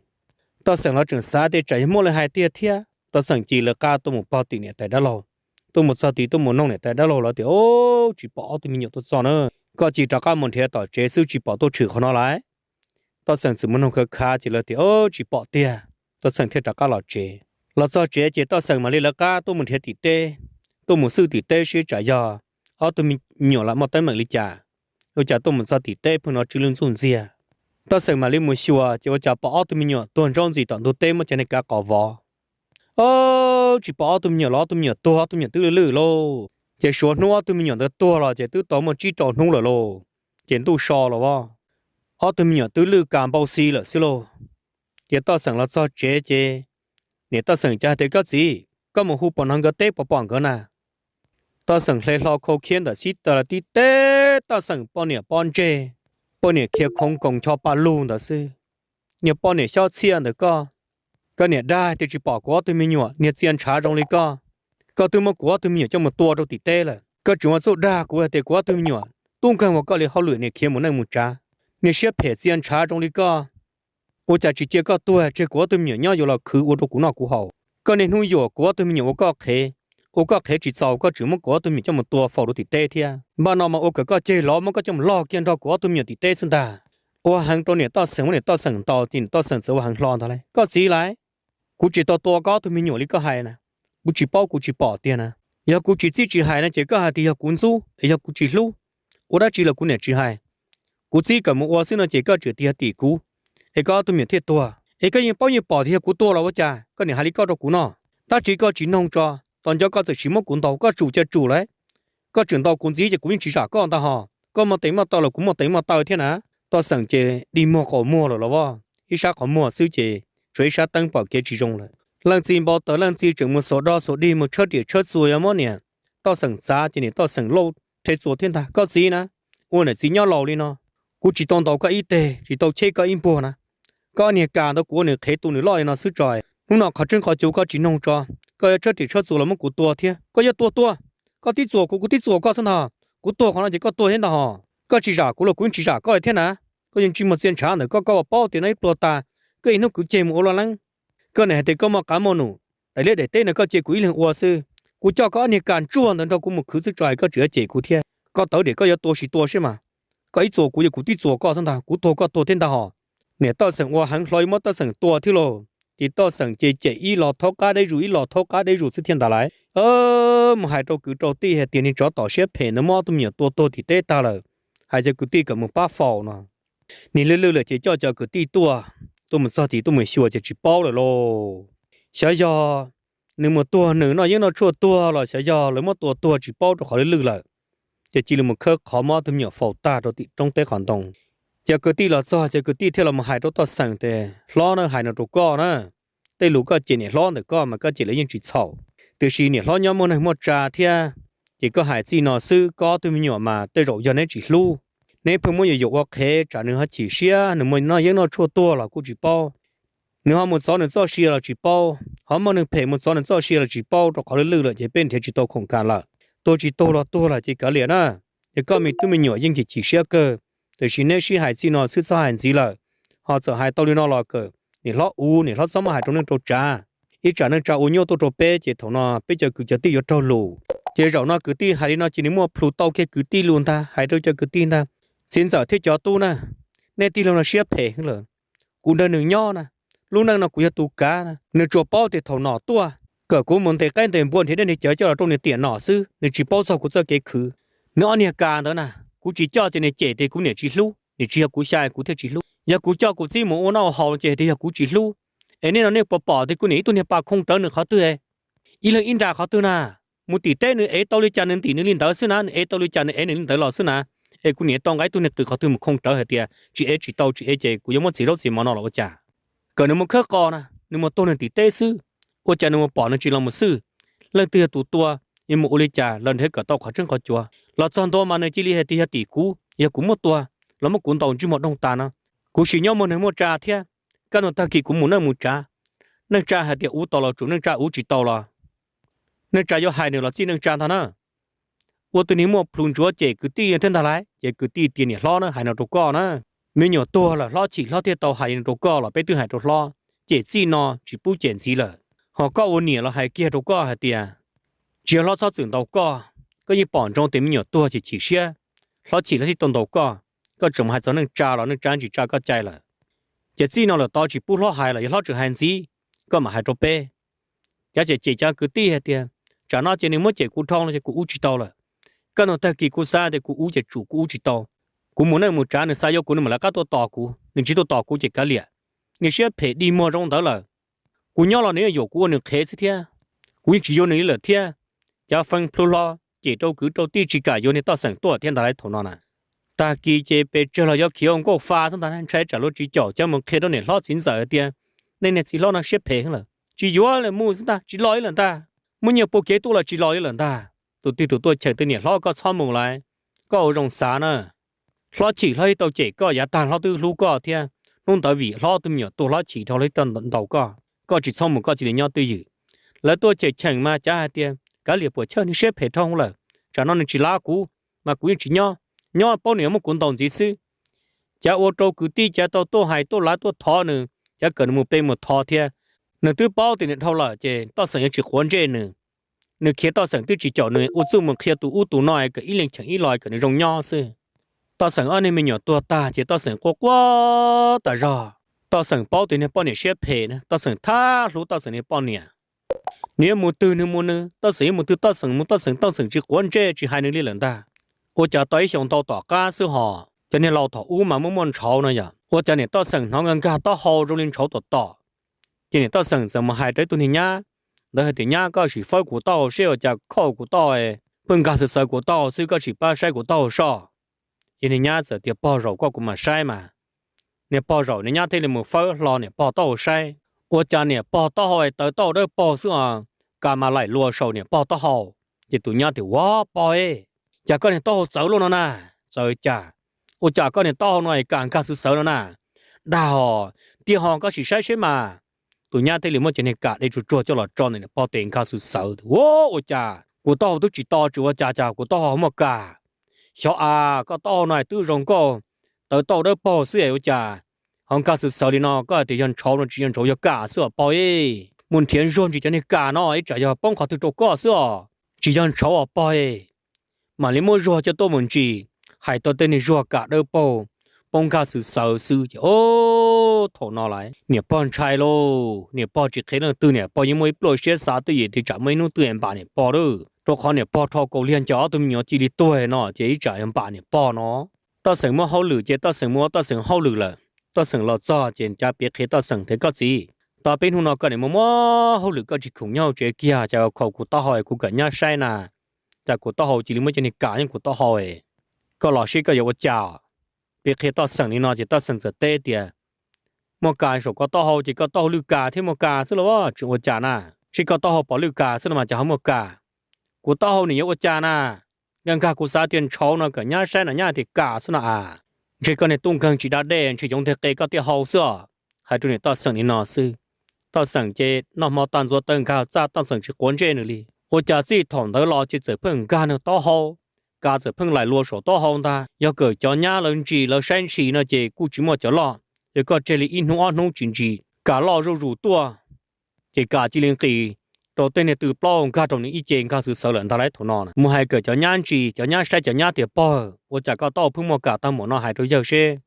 Toj Xeem los tseem xav tias tsam yog muaj lawv hais tiag thiab, Toj Xeem cia li lawv qab tuaj mus pog tim niam tais dab laug. Tuaj mus txog tid tuaj mus noog niam tais dab laug lawv tias, Tsis pom ob tug me nyuam tuaj txog na, koj cia li rov qab mus nrhiav tom tsev xwb tsis pom tuaj tshwm qhov no lawm. Toj Xeem txawm mus noog khav khav ces lawv tias, Tsis pom tiag. Toj Xeem thiaj rov qab los tsev. Los txog tsev ces Toj Xeem mam li lawv qab tuaj mus nrhiav tim teb, tuaj mus xwj tim teb seb tsam yog ob tug me nyuam lam muaj teeb meem li cas, ua cas tuaj mus txog tim teb pheej hnov tsw lwj ntxuj ntxiag. Toj Xeem mam li mus xyuas ces ua cas pom ob tug me nyuam tuag ntsaub ntxis tom ntug teb muab cov niag kav qos vov. Tsis pom ob tug me nyuam los, ob tug me nyuam tuag, ob tug me nyuam twb lwj lwj lauj. Ces suav hnub ob tug me nyuam ntawd tuag los ces twb tau muaj tsib rau hnub lawm lauj. Ces ntuj so los as, ob tug me nyuam twb lwj kas npau xi lawm xwb lauj. Ces Toj Xeem los txog tsev ces niam Toj Xeem cav hais tias, Koj txiv, koj mus hu puas hnov nkawd teb puas pom nkawd na? Toj Xeem hle hlo khau khiab ntawm xib taws los tib teb Toj Xeem poj niam pob ntseg, poj niam khiav khoov nkoos ncho pa lug ntawd xwb. Niag poj niam xyob txhiaj ntawm koj, koj niam dag tias tsis pom kuv ob tug me nyuam, niag txia ntshav zoo li koj, koj twb muab kuv ob tug me nyuam coj mus tua rau tim teb lawm, koj tseem ua txuj dag kuv hais tias kuv ob tug me nyuam tub nkeeg ua koj li hauj lwm niag khiav mus neej mus tsav. Niag siab phem txia ntshav zoo li koj, ua cas tsis cia koj tuag tseg kuv ob tug me nyuam nyob yuav los khwv ua rau kuv noj kuv haus. Koj niaj hnub yuam kuv ob tug me nyuam ua koj qhev, ua koj qhev tsis txaus koj tseem muab kuv ob tug me nyuam coj mus tua faus rau tim teb thiab. Npaj no mas ua kom koj ceg lov muab koj coj mus log kiag nrog kuv ob tug me nyuam tim teb xwb ntag. Ua heev rau niam Toj Xeem, muab niam Toj Xeem ntaus ces niam Toj Xeem txawm ua heev hlo ntag lauj, Koj txiv lauj, kuv tsis tau tua koj ob tug me nyuam li koj hais na, kuv tsis paub kuv tsis pom tiag na. Yog kuv tsis txib tsis hais no ces koj hais tias yog kuv ntxub es yog kuv tsis hlub, ua dab tsi los kuv niam tsis hais. Kuv txib kom mus ua xwb no ces koj tseem tias yog tim kuv, es koj ob tug me nyuam thiaj tuag. Es koj yeej paub yeej pom tias yog kuv tua los ua cas koj niam hais li koj rau kuv no? Dab tsi koj tsis noog tso, tos nco koj txawm sim muab kuv ntaus, koj tsum cia tsum lauj. Koj tseem ntaus kuv ntxiv ces kuv yeej tsis zam koj ntag hos. Koj muaj tes muaj taw los kuv muaj tes muaj taw thiab na. Toj Xeem ces dig muag qaum muag lawm los as, ib sab qhov muag xwb ces tshuav ib sab teeb pom kev tsis zoo lawm. Leej txiv npau taws, leej txiv tseem mus xuas dog xuas dig mus tshawb riam tshawb txuas yuav muab niam Toj Xeem txav ces niam Toj Xeem lauj rhe txuas thiab ntag, Koj txiv na, ua niam txiv nyob laus li no, kuv tsis tau ntaus koj ib teg, tsis tau cheb koj ib npuag na. Koj niag kas ntawd kuv ua nws qhev tu nws loj li no xwb tso. Hnub no qhov tseeb qhov cuv koj tsis noog tso, koj yuav tshawb riam tshawb txuas los muab kuv tua thiab. Koj yuav tua tua, koj tib txuas kuv kuv tib txuas koj xwb ntag. Kuv tuag qhov no ces koj tuag thiab ntag hos. Koj tsis zam kuv los kuv yeej tsis zam koj thiab na. Koj yeej tsis muaj txia ntshav ntawm koj, koj puas paub tias no ib pluag tas koj ib hnub kwv ceg mus ua laj leeb. Koj niam hais tias koj muaj qab muaj num, daim liaj daim teb no koj cia kuv ib leeg ua xwb. Kuv coj koj ob niag kas ntsuag ntawd nrog kuv mus khwv xwb tso es koj tseem yuav cem kuv thiab. Koj tawv diam koj yuav tua sis tua seb mas. Koj ib txuas kuv ces kuv tib txuas koj xwb ntag, kuv tuag koj tuag thiab ntag hos. Niam Toj Xeem ua heev hlo yuav muab Toj Xeem tua thiab lauj. Ces Toj Xeem ces cem ib los thaub qab deb zus ib los thaub qab deb zus xwb thiaj ntag lauj. Mus hais rau kwv rau tij hais tias niag tsov tom siab phem ntawd muab ob tug me nyuam tua tuag tim teb tag lawm, hais cov kwv tij kom mus pab faus no. Niag lwj lwj lawm ces coj cov kwv tij tuaj, tuaj mus txog tid tuaj mus xyuas ces tsis paub lawm lauj. Xyov yog nws mus tuag nws noj yeeb noj tshuaj tuag los xyov yog lawv muab tua tuag tsis paub rau qhov lwj lwj lawm. Ces cia li mus khawb qhov muab ob tug me nyuam faus tag rau tim roob teb qhov ntoo. Cov kwv tij los txog, cov kwv tij thiaj los mus hais rau Toj Xeem tias, Hlob na, hais no rau koj na, tej lus koj cem niam hlob ntawm koj mas koj cem lawv yeej tsis txhaum, tiam sis niam hlob nyob muaj neeg muaj tsa thiab, ces koj hais txij no xwb, koj ob tug me nyuam mas tej zaum yog neb tsis hlub, Neb pheej muab yus yuam ua qhev, tsam nws ho chim siab, nws muaj noj yeeb noj tshuaj tuag los kuj tsis paub. Nws ho mus txov nws txoj sia los tsis paub, ho muaj neeg phem mus txov nws txoj sia los tsis paub, rau qhov lwj lwj lawm ces peb nrhiav tsis tau khoom kam lawm. Tuag tsis tuag los tuag lawm ces kav liam na. Yog koj me tub me nyuam yeej chim chim siab kawg, tiam sis neb sib hais txij no xwb txhob hais ntxiv lawm. Ho txawm hais tau li no los kawm niam hlob ua, niam hlob txhob muab hais rau neej rau tsav. Ib tsam neej tsa ua nyuaj tuaj rau peb ces thaum no peb cov kwv cov tij yuav raug lus. Ces zaum no kwv tij hais li no ces nws muaj plhus tau kiag kwv tij lus ntag, hais rau cov kwv tij ntag, txiv ntxawm thiab cov tub na, nej tij laug no siab phem heev lawm. Kuv nrog nws nyob na, lub neej no kuv yog tus kav na, nws tsuas paub tias thaum nom tuaj kom kuv mus ntes qaib ntes npua nrhiav dej nrhiav cawv los rau nws tiam nom xwb, nws tsis paub txog kuv txoj kev khwv. Nws ob niag kas ntawd na, kuv tsis coj ces nws cem tias kuv niam tsis hlub, nws tsis yog kuv xya kuv thiaj tsis hlub. Yog kuv coj kuv txiv mus ua noj ua haus ces tias yog kuv tsis hlub. Es nej no nej puas pom tias kuv niam ib tug niag pas khoo rawv nws qhov twg, ib leeg ib nra qhov twg na? Mus tim teb nws ev tau li cas nws ntim nws li ntawd xwb na, nws ev tau li cas nws ev nws li ntawd los xwb na. Es kuv niam tau nqa ib tug niag qws qhov twg mus khoo rawv hais tias tsis ev tsis tau, tsis ev ces kuv yuav muab txiv zaub txiv mov no los ua cas. Kom nws mus khawb qos na, nws mus tuag nws tim teb xwb, ua cas nws mus pom nws tsis los mus xwb. Leej twg yog tus tua, yuav mus ua li cas los nrhiav kom tau qhov tseeb qhov cuav. Los txog ntua mas nws cia li hais tias yog tim kuv, yog kuv muab tua, los muab kuv ntaus ntsej muag doog tas no. Kuv sim nyob muaj neeg muaj tsav thiab, kaj ntug tag kis kuv mus neej mus tsav, neej tsa hais tias uv tau los tsum, neej tsa uv tsis tau los neej tsa yuav hais nws los txij neej tsa ntag na. Ua tus niag muaj plhus ntsuav cem kwv tij thiab ntag lauj. Ces kwv tij tias niam hlob na, hais no rau koj na, me nyuam tuag lawm hlob chim hlob thiaj tau hais no rau koj los peb twb hais rau hlob, cem txij no tsis pub cem ntxiv lawm. Ho koj ua niam los hais kiag rau koj hais tias tsis yog hlob txhob txwm ntaus koj, koj yeej pom ntsoov tias me nyuam tuag chim chim siab, hlob chim hlob thiaj tau ntaus koj, koj tseem mus hais txog neej tsa los neej tsa tsis tsa koj cai lawm. Ces txij no lawm tod tsis pub hlob hais lawm, yog hlob tseem hais ntxiv, koj mam hais rau peb. Cav cem cem cov kwv tij hais tias tsam no ces nws muab cem kuv dhau no ces kuv uv tsis tau lawm. Kaj ntug tag kis kuv xav tias kuv uv ces tsum kuv uv tsis tau. Kuv mus neej mus tsav nws xav yuav kuv nws mam lawv qab tuaj tos kuv, nws tsis tuaj tos kuv ces kav liam. Nws siab phem dig muag zoo ntawd lawm. Kuv nyob los nws yeej yuam kuv ua nws qhev xwb thiab, kuv yeej tsis yuav nws li lawm thiab. Cov feeb plhu hlo cem rau kwv rau tij tsis kam yuav niag Toj Xeem tuaj thiab ntag lauj thaum no na. Tag kis ces pes tsawg los yuav khiav ua nkauj fa xwb ntag, ntshai tsam luag tsis caum cov mus qhia rau niam hlob txiv ntxawm tias nej niag txiv hlob no siab phem heev lawm, tsis yuav li mus xwb ntag, tsis los li lawm ntag. Muaj nyiaj pua kev tuaj los tsis los li lawm ntag. Tus twg tus tuaj cheem tias niam hlob koj txhob mus lauj, koj ua zoo xav na. Hlob chim hlob thiaj tau cem koj, yav tag hlob twb hlub koj thiab. Hnub ntawd vim hlob tus me nyuam tuag hlob chim dhau hlob thiaj tau ntaus koj, koj tsis txhob mus koj cia li nyob twj ywm. Lawv tuaj cem cheem mas cav hais tias kav liam puas chawj, nws siab phem dhau lawm, tsam no nws tsis lav kuv mas kuv yeej tsis nyob, nyob paub nws yuav muab kuv ntaus ntxiv xwb. Cav ua rau kwv tij cav tau tuaj hais tuaj lav tuaj thov nws, cav kom nws mus pe mus thov thiab. Nws twb paub tias nws dhau lawm ces Toj Xeem yuav tsis quav ntsej nws. Nws khiav Toj Xeem twb tsis caum nws, ua txuj mus qhia tus ub tus no kom ib leeg cheem ib los kom nws zoo nyob xwb. Toj Xeem ob niag me nyuam tuag tag ces Toj Xeem quaj quaj tas zog. Toj Xeem paub tias niag poj niam siab phem na, Toj Xeem thab hlub Toj Xeem niag poj niam. Nws yuav mus twg nws mus nws, Toj Xeem yuav mus twg Toj Xeem mus, Toj Xeem, Toj Xeem tsis quav ntsej tsis hais nws li lawm ntag. Ua cas tau ib xyoos ntau tom qab xwb hos, cov niag laus thaum ub mas muaj muaj ntshauv no yom, ua cas niam Toj Xeem hnov nkag nkag taub hau zoo li ntshauv tom tom. Ces niam Toj Xeem txawm mus hais rau ib tug niag nyab ntawd hais tias nyab, koj sim fawb kuv taub hau seb ua cas khauj kuv taub hau, pheej nkag xwb xawv kuv taub hau xwb, koj sim pab saib kuv taub hau soj. Ces niag nyab txawm tias pog zaum koj kuv mam saib mas. Niag pog zaum niag nyab thiaj li mus fawb hlo niam pog taub hau saib, ua cas niam pog taub hau tawv taub hau dawb paug xwb os, kas mas laim luas saum niam pog taub hau. Ces tus nyab tias ua pog e, cas koj niag taub hau txawv luaj no na, txawv cas, ua cas koj niag taub hau no es kas nkag xwb xawv no na, dag hos, tiag hos koj sim saib seb mas. Tus nyab thiaj li muab cov niag kas dej tsuag tsuag coj los tso ntawm niam pog tes nkag xwb xawv, ua, ua cas kuv taub hau twb tsis to tsis ua cas cas kuv taub hau muaj kas. Xyov a, koj taub hau no twb zoo nkauj, tawv taub hau dawb paug xwb es ua cas ho nkag xwb xawv li no, koj hais tias yog ntshauv no tsis yog ntshauv yog kas xwb os pog e. Mus nrhiav ntsuag ntsis cov niag kas no ib tsam yog poob qhov twg rau koj xwb os, tsis yog ntshauv os pog e. Mam li muab zuag coj tuaj mus ntsis, hais tau tej niag zuag kas dawb paug, poob nkag xwb xawv xwb ces o, thaum no lawm niam pog ntshai lauj, niam pog tsis qhia leej twg, niam pog yeej muaj ib pluaj siab xav twj ywm tias tsam muaj ib hnub twg npam niam pog lawm, rau qhov niam pog rho kaus liag ncaws ob tug me nyuam cia li tuag no ces ib tsam yog npam niam pog no. Toj Xeem muaj hauj lwm ces Toj Xeem mus ua Toj Xeem hauj lwm lawm. Toj Xeem los txog ces cav piav qhia Toj Xeem tias koj txiv, tau peb hnub no koj niam muaj muaj hauj lwm koj tsis khoom nyob hauv tsev kiag, cas khaus kuv taub hau es kuv kam nyab saib na, cas kuv taub hau cia li muaj cov niag kas nyob kuv taub hau es, koj los seb koj yuav ua cas. Piav qhia Toj Xeem li no ces Toj Xeem txawm teb tias muaj kas saum koj taub hau ces koj taub hau lwj kas thiab muaj kas xwb los tseem ua cas na, seb koj taub hau pom lwj kas xwb los mas cas ho muaj kas. Kuv taub hau nim yuav ua cas na, Nkag nkag kuv xav tias ntshauv no kom nyab saib no nyab tias kam xwb no as. Ntshe koj niag tub nkeeg tsis da dej, ntshe yoov nteg qe koj thiaj hau xwb os. Hais rau niam Toj Xeem li no xwb, Toj Xeem ces noj hmo tag ntxuav taw nkag txaj, Toj Xeem tsis quav ntsej nws li. Ua cas txij thaum ntawd los ces txawm pheej nkag nws taub hau, kav txawm pheej laim lua saum taub hau ntag. Yog kom cov nyab lawv ntsis lawv saib ntshis no ces kuj tsis muaj cov loj. Yog koj tseg li ib hnub ob hnub tsis ntsis, kav loj zuj zus tuaj, ces kav cia li nqis rau tej niag tw plaub nkag rau nws ib ce nkag xwb xawv lawm ntag lauj. Thaum no mus hais kom cov nyab ntsis, cov nyab saib cov nyab tias pog, ua cas koj taub hau pheej muaj kam tag npaum no, hais rau yawg seb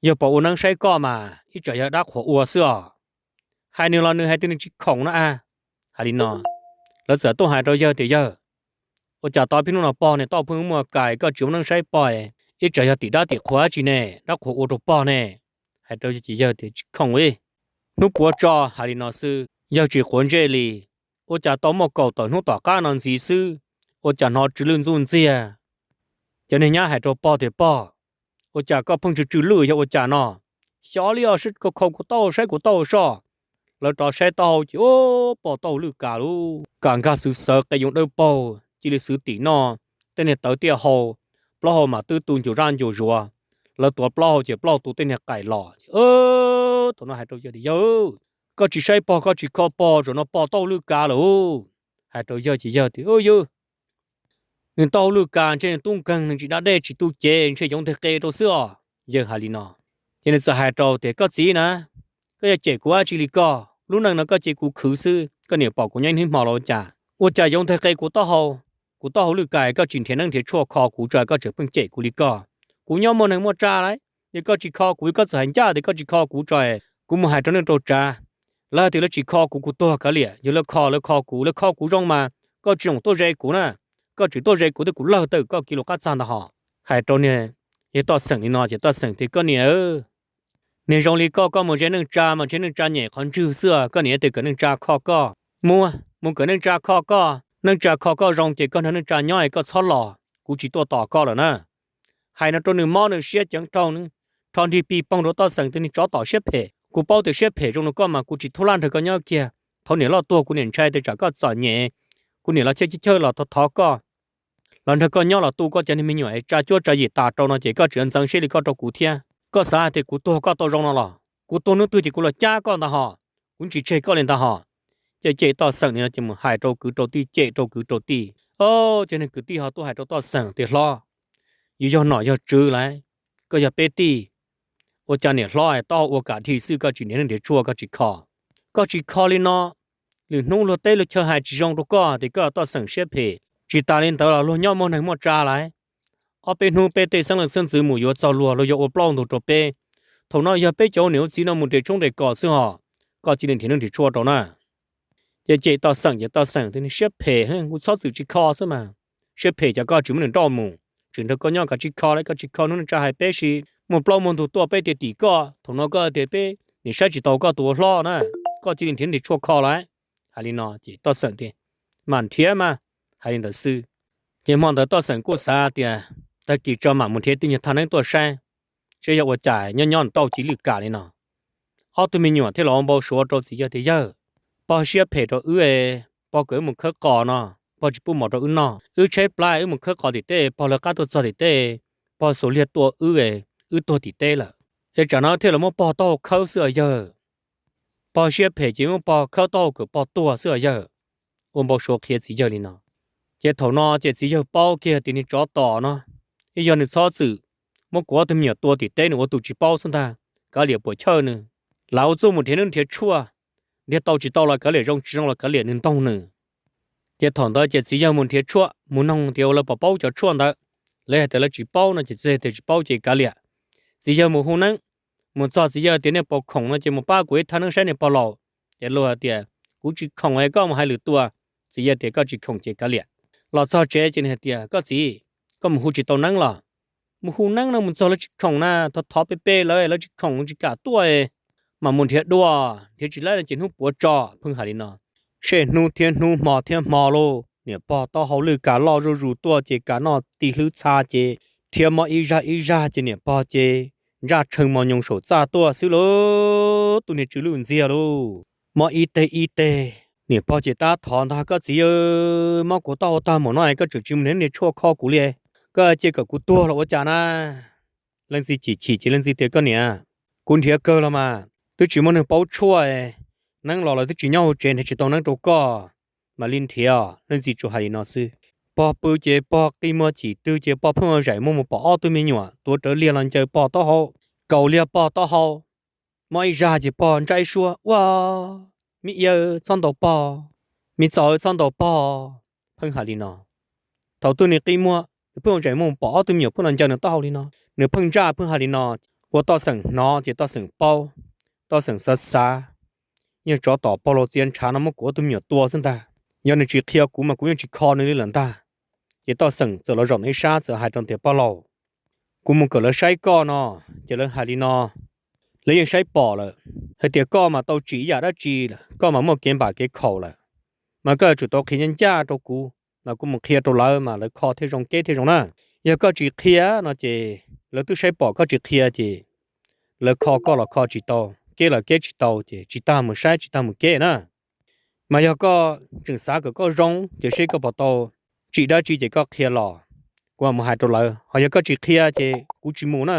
yawg puas ua neeb saib koj mas, ib tsam yog dab qhuas ua xwb os. Hais nws los nws hais tias nws tsis khoom no a. Hais li no, lawv txawm tuaj hais rau yawg tias yawg, ua cas tau pib hnub no pog niag taub hau pheej muaj kam, koj tsis ua neeb saib pog, ib tsam yog tim dab tim qhuas dab tsi ne, dab qhuas ua rau pog ne. Hais rau yawg ces yawg tias tsis khoom li, hnub puav tso. Hais li no xwb yawg tsis quav ntsej li. Ua cas tau muaj kaum tawm hnub tom qab no ntxiv xwb, ua cas hnov tsw lwj ntxuj ntxiag. Cov niag nyab hais rau pog tias pog, ua cas koj pheej tsw tsw lwj yog ua cas no? Xyov li os, koj kho kuv taub hau saib kuv taub hau soj. Lawv rov saib taub hau ces ub, pog taub hau lwj kav lauj, kav nkag xwb xawv qe yoo dawb paug cia li xwv tim noj, tej niag tawv tiaj hau, plaub hau mas twb tu ncus zaj ncus zuav. Lawv tuav plaub hau ces plaub hau tu tej niag qaim los. Thaum no hais rau yawg tias yawg, koj tsis saib pog, koj tsis kho pog, zaum no pog taub hau lwj kav lawm. Hais rau yawg ces yawg tias yawg, nws taub hau lwj kav ntshe nws tub nkeeg nws tsis da dej tsis tu cev ntshe yoov nteg qe rau xwb os. Yawg hais li no, ces nws txawm hais rau tias koj txiv na, koj yuav cem kuv dab tsi li koj? Lub neej no koj cem kuv khwv xwb, koj niam pom kuv nyob ib hnub hmo los ua cas? Ua cas yoov nteg qe kuv taub hau, kuv taub hau lwj kav koj tsis nrhiav neeb nrhiav tshuaj kho kuv tso, koj tseem pheej cem kuv li koj. Kuv nyob muaj neeg muaj tsa lauj, yog koj tsis kho kuv, koj txawm hais ncaj tias koj tsis kho kuv tso, kuv mus hais rau neej rau tsav, lawv hais tias lawv tsis kho kuv, kuv tuag kav liam. Yog lawv kho lawv kho kuv, lawv kho kuv zoo mas koj tsis txhob tuaj ze kuv na, koj tsis tuaj ze kuv thiab kuv lawg tawm koj kiag lub qab txag ntag hos. Hais rau niag yawg Toj Xeem li no ces Toj Xeem tias koj niam, niag zoo li koj, koj mus ze neej tsa mas ntshe neej tsa nyem qhov ntswg xwb, koj niam tias kom neej tsa kho koj. Mus, mus kom neej tsa kho koj, neej tsa kho koj zoo ces koj nrog neej tsa nyob es koj txhob los, kuv tsis tuaj tos koj lawm na. Hais no rau nws mob nws siab ceev rau, rho nrig pig poog rau Toj Xeem tias niag tsov tom siab phem, kuv paub tias siab phem zoo li koj mas kuv tsis thub laj nrog koj nyob kiag. Thaum niam loj tuag kuv niam ntshai tias tsam koj txom nyem, kuv niam los chawj chawj los thov thov koj, los nrog koj nyob los tu koj cov niag me nyuam es tsa cuab tsa yim tas rau no ces koj tseem ntxeev siab li koj rau kuv thiab. Koj xav hais tias kuv tuag koj tau zoo no los? Kuv tuag hnub twg ces kuv los cab koj ntag hos, kuv tsis tseg koj li ntag hos. Ces cem Toj Xeem li no ces mus hais rau kwv rau tij, cem rau kwv rau tij. Cov niag kwv tij ho tuaj hais rau Toj Xeem tias hlob, yus yog nom yog tswv lauj, koj yog peb tij, ua cas niam hlob taub hau ua kam dhi xwb koj tsis nrhiav neej nrhiav tshuaj koj tsis kho, koj tsis kho li no, lwm hnub luag teb luag chaw hais tsis zoo rau koj tias koj Toj Xeem siab phem. Tsis tas li ntawd los luag nyob muaj neeg muaj tsa lauj, ob peb hnub peb tej xeeb leej xeeb ntxwv mus yuav txog luag, luag yuav ua plaub ntug rau peb. Thaum no yog peb cov ua niam ua txiv no mus nres tshoob nres kos xwb hos, koj cia li nrhiav neej nrhiav tshuaj rau na. Ces cem Toj Xeem ces Toj Xeem tias niag siab phem, kuv txhob txwm tsis kho xwb mas. Siab phem ces koj tsis muab nws nrauj mus, tseem nrog koj nyob koj tsis kho lauj, koj tsis kho hnub neej tsa hais peb si, muaj plaub muaj ntug tuaj peb tias tim koj, thaum no koj tias peb niam saib tsis taus koj tus ua hlob na, koj cia li nrhiav nrhiav tshuaj kho lauj. Hais li no ces Toj Xeem tias mam nrhiav mas. Hais li ntawd xwb ces hmo ntawd Toj Xeem kuj xav tias tag kis tso mam mus nrhiav tib nyuag thaj neeb tuaj saib, saib yog ua cas nyob nyob tau cia li lwj kam li no. Ob tug me nyuam thiaj los ua npau suav rau txiv yawg tias yawg, pog siab phem rau wb, pog kom wb mus khawb qos no, pog tsis pub mov rau wb noj, wb tshaib plab wb mus khawb qos tim teb, pog lawv qab tuaj txog tim teb, pog xuas liag tua wb, wb tuag tim teb lawm. Es tsam no thiaj los muab pog taub hau khawb xwb os yawg. Pog siab phem ces muab pog khawb taub hau kom pog tuag xwb os yawg. Ua npau suav qhia txiv yawg li no. Ces thaum no ces txiv yawg paub kiag tias niag tsov tom no, ib yog nws txhob txwm muab kuv ob tug me nyuam tua tim teb nws ua tus tsis paub xwb ntag, kav liam puas chawj nws. Lawv ua txuj mus nrhiav neeb nrhiav tshuaj, nrhiav tau tsis tau los kav liam, zoo tsis zoo los kav liam, nws ntoog nws. Ces thaum ntawd ces txiv yawg mus nrhiav tshuaj mus noog tias ua lawv puas paub cov tshuaj ntawd. Lawv hais tias lawv tsis paub no ces txiv yawg tias tsis paub ces kav liam. Txiv yawg mus hu neeb, mus txog txiv yawg tias nej puas khoom no ces mus pab kuv ib thaj neeb saib nej pog laus. Ces luag hais tias kuv tsis khoom es koj mus hais lwm tus. Txiv yawg tias koj tsis khoom ces kav liam. Los txog tsev ces nws hais tias koj txiv, koj mus hu tsis tau neeb los? Mus hu neeb no mus txog lawv tsis khoom na, thov thov peb peb lawv, lawv tsis khoom tsis kam tuaj, mam mus nrhiav dua, nrhiav tsis laib no ces hnub puav tso. Pheej hais li no. Sej hnub thiab hnub hmo thiab hmo lauj, niam pog taub hau lwj kam loj zuj zus tuaj ces kam noj ti hlwb txha ces rhiab mob ib zaj ib zaj ces niam pog ces ntsaj tshee mos nyoos saum txaj tuaj xwb lauj, tus niag tsw lwj ntxiag lauj, mob ib teg ib teg. Niam pog ces tab thov ntag, koj txiv, mob kuv taub hau tag npaum no koj tseem tsis mus nrhiav tshuaj kho kuv li, koj cia kom kuv tuag los ua cas na? Leej txiv chim chim ces leej txiv tias, koj niam, kuv nrhiav kawg los mas twb tsis muaj neeg paub tshuaj, neeb los lawv twb tsis nyob hauv tsev nrhiav tsis tau neeb rau koj, mam li nrhiav. Leej txiv tsuas hais li no xwb. Pog pw ces pog qi muag chim twg ces pog pheej ua zaim muag mus pom ob tug me nyuam tuav rawv liag los ncaws pog taub hau, kaus liag pog taub hau. Mob ib zag ces pog ntsaj ib suab, ua, me iaw txhob ntaus pog, me txaus txhob ntaus pog, pheej hais li no. Thaum twg nws qi muag nws pheej ua zaim muag mus pom ob tug me nyuam pheej los ncaws nws taub hau li no, nws pheej ntsaj pheej hais li no, ua Toj Xeem hnov ces Toj Xeem paub, Toj Xeem xav xav, yog tsov tom pog los txia ntshav no muab kuv ob tug me nyuam tua xwb ntag. Yog nws tsis qhia kuv mas kuv yeej tsis kho nws li lawm ntag. Ces Toj Xeem txawm los zaum nws ib sab txawm hais rau tias, pog laus, kuv mus kom lawv saib koj no, ces lawv hais li no, lawv yeej saib pom lawm, hais tias koj mas tau tsim ib yam dab tsi lawm, koj mas muaj kev npam kev khaum lawm, mas koj yuav tsum tau qhia ncaj ncaj rau kuv, mas kuv mus qhia rau lawv mas lawv kho thiaj zoo kev thiaj zoo na. Yog koj tsis qhia no ces lawv twb saib pom koj tsis qhia ces lawv kho koj los kho tsis tau, kev los kev tsis tau ces tsis tas mus saib tsis tas mus kev na. Mas yog koj tseem xav kom koj zoo ces seb koj puas tau tsim dab tsi ces koj qhia los kuv mam mus hais rau lawv, ho yog koj tsis qhia ces kuv tsis mus na.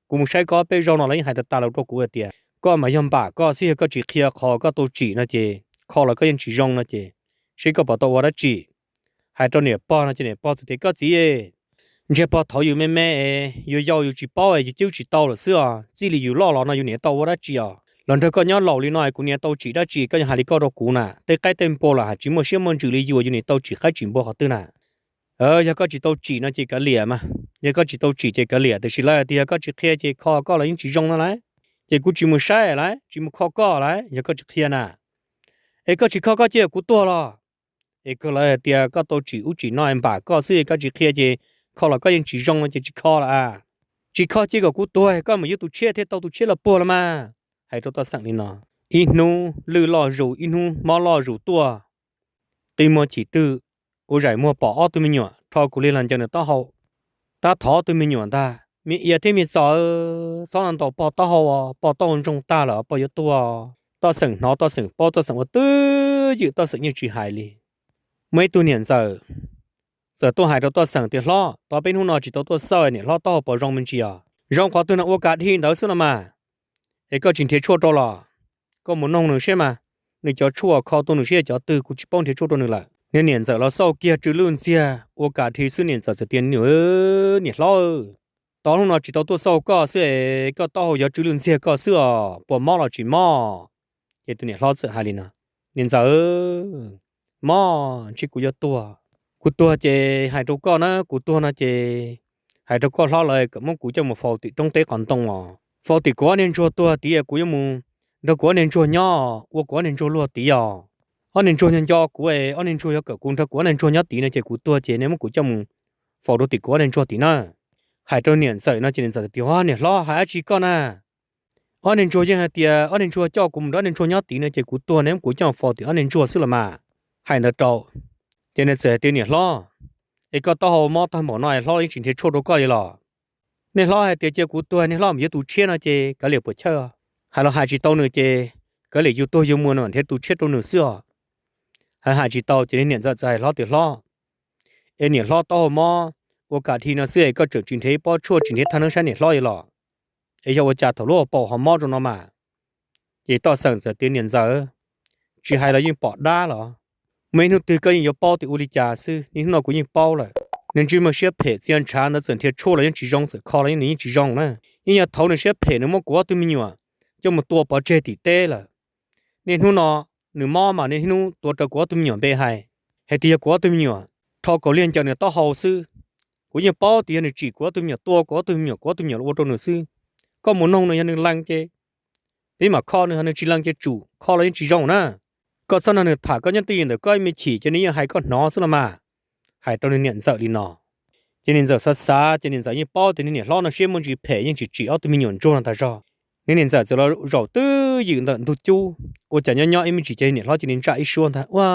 Kuv mus saib koj peb zaug no lawv yeej hais tas tas los rau kuv hais tias koj mas yog npam koj xwb, yog koj tsis qhia qhov koj tau tsim no ces kho los koj yeej tsis zoo no ces seb koj puas tau ua dab tsi. Hais rau niam pog no ces niam pog txawm tias, koj txiv, ntshe pog thaum yus me me, yus yau yus tsis paub yus cwb tsis tau lawm xwb os, txij li yus loj los no yus niam tau ua dab tsi os los nrog koj nyob laus li no kuv niam tau tsim dab tsi koj yeej hais li koj rau kuv na, tej qaib tej npua los hais tsis muaj siab muaj ntsws li yus, yus niam tau tsim qaib tsim npua qhov twg na. Yog koj tsis tau tsim no ces kav liam mas, yog koj tsis tau tsim ces kav liam, tiam sis lawv hais tias yog koj tsis qhia ces kho koj los yeej tsis zoo no lauj, ces kuv tsis mus saib lauj, tsis mus kho koj lauj yog koj tsis qhia na. Es koj tsis kho koj cia kuv tuag los? Es kawg lawv hais tias koj tau tsim ub tsim no npam koj xwb, koj tsis qhia ces kho los koj yeej tsis zoo no ces tsis kho lawm a. Tsis kho cia kom kuv tuag, koj mus yuav tus tshiab thiaj tau tus tshiab los puag los mas. Hais rau Toj Xeem li no. Ib hnub lwj loj zus, ib hnub mob loj zus tuaj, qi muag chim twg, ua zaim muag pom ob tug me nyuam rho kaus liag los ncaws nws taub hau, tab thov ob tug me nyuam ntag, me iaw thiab me txaus, txhob ntaus pog taub hau, pog taub hau ntsoog tag lawm, pog yuav tuag. Toj Xeem hnov, Toj Xeem paub, Toj Xeem ua twj ywm, Toj Xeem yeej tsis hais li. Muaj ib tug niam ntxawm txawm tuaj hais rau Toj Xeem tias, hlob, tos peb hnub no tsis tau tuaj xauj niam hlob taub hau puas zoo me ntsis os? Zoo qhov twg no ua kas dhi ntawd xwb no mas. Es koj tsis nrhiav tshuaj rau los? Koj mus noog nws seb mas, nws cov tshuaj kho tuaj nws seb yog cov twg, kuv tsis paub nrhiav tshuaj rau nws lawm. Niag niam ntxawm los xauj kiag tsw lwj ntxiag ua kas dhi xwb, niam ntxawm txawm tias, niam hlob, tos hnub no tsis tau tuaj xauj koj xwb es koj taub hau yog tsw lwj ntxiag koj xwb os, puas mob los tsis mob? Ces tus niam hlob txawm hais li no, niam ntxawm, mob ntshe kuv yuav tuag. Kuv tuag ces hais rau koj na, kuv tuag no ces hais rau koj hlob lawv kom muab kuv coj mus faus tim roob teb qos ntoo os, faus tim kuv ob niag ntsuag tuag tid, kuv yuav mus nrog kuv ob niag ntsuag nyob, ua kuv ob niag ntsuag luag tid os. Ob niag ntsuag nco nco kuv, ob niag ntsuag yuav kom kuv nrog kuv ob niag ntsuag nyob tid no ces kuv tuag ces nej muab kuv coj mus faus rau tim kuv ob niag ntsuag tid na. Hais rau niam ntxawm no ces niam ntxawm tias, niam hlob, hais dab tsi koj na? Ob niag ntsuag yeej hais tias ob niag ntsuag coj kuv mus nrog ob niag ntsuag nyob tid no ces kuv tuag nej muab kuv coj mus faus tim ob niag ntsuag xwb los mas. Hais ntawd rau, ces nws txawm hais tias, niam hlob, es koj taub hau mob tag npaum no es hlob yeej tsis nrhiav tshuaj rau koj li los? Nej hlob hais tias cia kuv tuag nej hlob mus yuav tus tshiab no ces kav liam puas chawj. Hais los hais tsis tau nws ces kav liam yus tuag yus mus nrhiav tus tshiab rau nws xwb os. Hais hais tsis tau ces niam ntxawm txawm hais hlob tias, hlob, es niam hlob taub hau mob ua kas dhi no xwb es koj tseem tsis nrhiav ib pob tshuaj tsis nrhiav thaj neeb saib niam hlob li los? Es yog ua cas thaum lub hauv paus ho mob rau no mas? Ces Toj Xeem txawm tias, niam ntxawm, tsis hais los yeej pom dab los. Muaj ib hnub twg koj yeej yuav paub tias ua li cas xwb, niaj hnub no kuv yeej paub lawm. Nws ntsej muag siab phem txia ntshav ntawd txawm nrhiav tshuaj los yeej tsis zoo, txawm kho los yeej nws yeej tsis zoo na. Yeej yog thaum nws siab phem nws muab kuv ob tug me nyuam coj mus tua pov tseg tim teb lawm. Niaj hnub no nws mob mas niaj hnub tuav rawv kuv ob tug me nyuam npe hais, hais tias yog kuv ob tug me nyuam rho kaus liag ncaws nws taub hau xwb. Kuv yeej paub tias yog nws tsim kuv ob tug me nyuam, tua kuv ob tug me nyuam, kuv ob tug me nyuam los ua rau nws xwb. Koj mus noog nws, yog nws lees ces peb mam kho nws, yog nws tsis lees ces tsum kho los yeej tsis zoo na. Koj txhob nrog nws tham, koj nyob twj ywm ntawm koj ib me chim ces nws yeej hais koj hnov xwb los mas. Hais rau nws niam ntxawm li no. Ces niam ntxawm xav xav ces niam ntxawm yeej paub tias niag niam hlob no siab muaj ntsis phem yeej tsis tsim ob tug me nyuam ntsuag no tas zog. Niag niam ntxawm txawm los zaum twj ywm ntawm ntug cub, ua cas nyob nyob ib me chim ces niam hlob cia li ntsaj ib suab ntag, ua,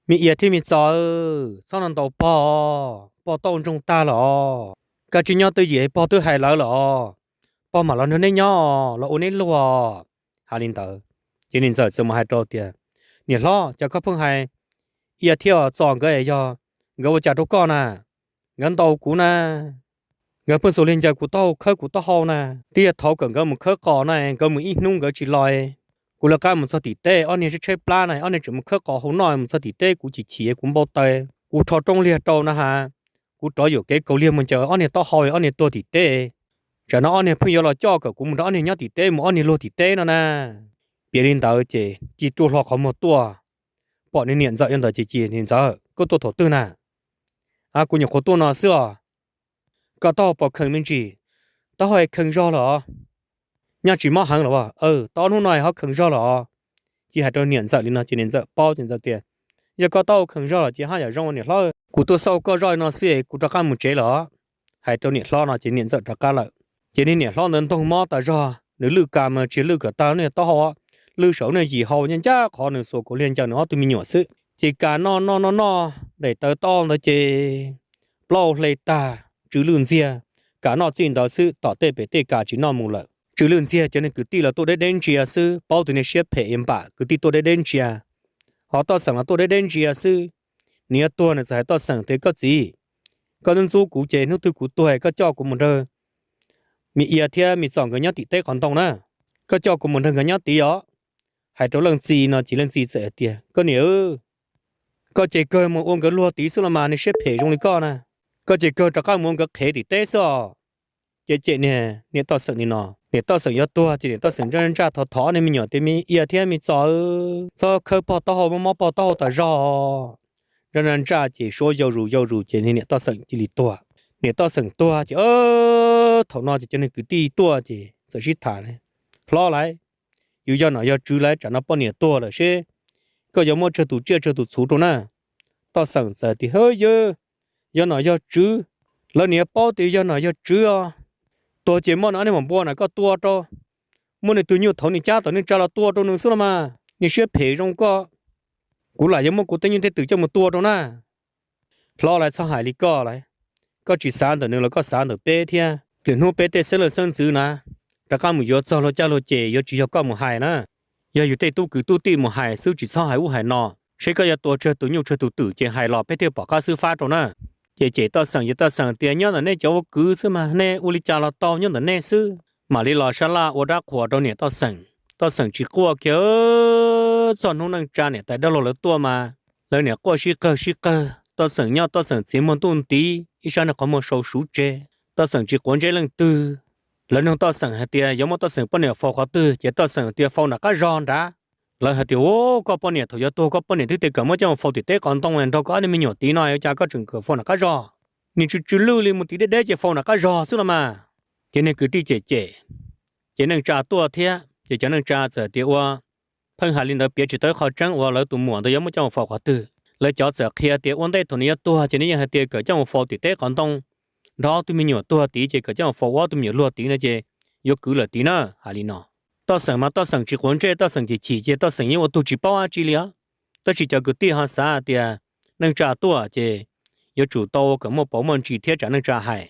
me iav thiab me txaus, txhob ntaus pog, pog tau ntsoog tag lawm os. Koj tsis nyob twj ywm, pog twb hais lawv lawm os, pog mam los nrog neb nyob, los ua neb luag. Hais li ntawd, ces niam ntxawm txawm mus hais rau tias, Niam hlob, cas koj pheej hais Ia thiab Txos nkawd es yog nkawd ua cas rau koj na? Nkawd ntaus kuv na, nkawd pheej xuas liag ncaws kuv taub hau, khawb kuv taub hau na. Twb yog thov kom nkawd mus khawb qos na, nkawd mus ib hnub nkawd tsis los. Kuv lawv qab mus txog tim teb, ob niag tshaib tshaib plab na, ob niag tseem mus khawb qos hauv no, mus txog tim teb kuv chim chim kuv npau taws, kuv rho rooj liag rau na ha. Kuv rov yuam kev kaus liag mus ncaws ob niag taub hau, ob niag tuag tim teb. Tsam no ob niag pheej yuav los coj kom kuv mus nrog ob niag nyob tim teb, mus ob niag luag tim teb no na. Piav li ntawd ces ci ruaj hlo qhov muag tuaj, pom nws niam ntxawm ntawd ces, Niam ntxawm, koj tuaj thaum twg na? A, kuv nyuam qhuav tuaj no xwb os. Koj taub hau puas kheev me ntsis? Taub hau kheev zog lawm os. Nyaj tsis mob heev los? Tau ob hnub no ho kheev zog lawm os. Ci hais rau niam ntxawm li no ces niam ntxawm paub ces ntxawm tias, Yog koj taub hau kheev zog lawm ces haj yam zoo niam hlob. Kuv tuaj xauj koj zoj li no xwb es kuv rov qab mus tsev lawm os. Hais rau niam hlob no ces niam ntxawm rov qab lawm. Ces niag niam hlob ntawd ntoog mob tas zog, nws lwj kas mas tsis lwj kom tag niag taub hau, lwj saum niag yim hau ncaj ncaj qhov nws xuas kaus liag ncaws nws ob tug me nyuam xwb. Ces kam noj noj noj noj daim tawv taub ntawd ces plaub hle tag, tsw lwj ntxiag. Kam noj txij ntawd xwb, tom tej pem tej kam tsis noj mus lawm. Tsw lwj ntxiag, cov niag kwv tij los tuaj deb deb ntsia xwb, paub tus niag siab phem npam kwv tij tuaj deb deb ntsia. Ho Toj Xeem los tuaj deb deb ntsia xwb. Nws yuav tuag nws txawm hais Toj Xeem tias, Koj txiv, koj ntxub ntxub kuv ces hnub twg kuv tuag koj coj kuv mus nrog me Ia thiab me Txos nkawd nyob tim teb qhov ntoo na. Koj coj kuv mus nrog nkawd nyob tid os. Hais rau leej txiv no ces leej txiv txawm hais tias, Koj niam, koj ces kawg mus ua nkawd luag tid xwb los mas, niag siab phem zoo li koj na. Koj ces kawg rov qab mus ua nkawd qhev tim teb xwb os. Ces cem niam Toj Xeem li no. Niam Toj Xeem yuav tuag ces niam Toj Xeem ntsaj ntsaj thov thov ob niag me nyuam tias, Me Ia thiab me Txos, txhob khawb pog taub hau, mob mob pog taub hau tas zog. Ntsaj ntsaj ntsaj ces suab yau zus yau zus ces niam Toj Xeem cia li tuag. Niam Toj Xeem tuag ces thaum no ces cov niag kwv tij tuaj ces txawm sib tham, Hlob lauj, yus yog nom yog tswv lauj, tsam no poj niam tuag lawm seb koj yuav muab tsawg tus tsiaj tsawg tus txhuv rau na. Toj Xeem txawm tias, Hwb, yog nom yog tswv, lawv niam paub tias yog nom yog tswv os. Tuag ces muab nws ob niag maum npua na koj tua rau, muab nws tus nyuj thaud nws cab tom nws tsa los tua rau nws xwb los mas, niag siab phem zoo koj. Kuv lam yuav muab kuv tej nyuj tej twm coj mus tua rau na. Hlob lauj, txhob hais li koj lauj. Koj tsis xav ntawm nws los koj xav ntawm peb thiab. Lwm hnub peb tej xeeb leej xeeb ntxwv na rov qab mus yuav txog luag caj luag ces yuav tsis yog koj mus hais na. Yog yus tej tub kwv tub tij mus hais xwb, tsis txhob hais ub hais no, seb koj yuav tua tsawg tus nyuj tsawg tus twm ces hais los peb thiaj pom qab xwb fab rau na. Ces cem Toj Xeem, ces Toj Xeem tias, Nyob ntawm nej cov ua kwv xwb mas, nej ua li cas los tau, nyob ntawm nej xwb. Mam li los sab laj ua dab qhuas rau niam Toj Xeem. Toj Xeem tsis quaj kiag. Txog hnub neej tsa niam tais dab laug lawv tuaj mas lawv niam quaj sib qawg sib qawg. Toj Xeem nyob Toj Xeem txiv muag ntuj ntiv, ib sab niag qhov muag sau suv tseg. Toj Xeem tsis quav ntsej leej twg. Lawv nug Toj Xeem hais tias yuav muab Toj Xeem poj niam faus qhov twg, ces Toj Xeem tias faus nram qab zog nrad. Lawv hais tias, Ua, koj poj niam thaum yuav tuag koj poj niam twb tias kom muab coj mus faus tim teb qhov ntoo nrog koj ob niag me nyuam tid no, ua cas koj tseem kom faus nram qab zog? Nws tsw tsw lwj li mus tim deb deb ces faus nram qab zog xwb los mas. Ces niag kwv tij cem cem, ces neej tsa tuaj thiab ces cov neej tsa txawm tias, Ua, pheej hais li ntawd piav tsis tau ib qho tseeb uas lawv tus muam ntawd yuav muab coj mus faus qhov twg. Lawv cov txawm qhia tias ua ntej thaum nws yuav tuag ces nws yeej hais tias kom coj mus faus tim teb qhov ntoo, nrog ob tug me nyuam tuag tid ces kom coj mus faus ua ob tug me nyuam luag tid no ces yuav kwv lawm tid na, hais li no. Toj Xeem mas Toj Xeem tsis quav ntsej, Toj Xeem chim chim ces Toj Xeem yeej ua tug tsis paub dab tsi li os. Tab sis cov kwv tij ho xav tias neej tsa tuaj ces yuav tsum tau kom muaj pauv muaj ntsis thiab tsam neej tsa hais.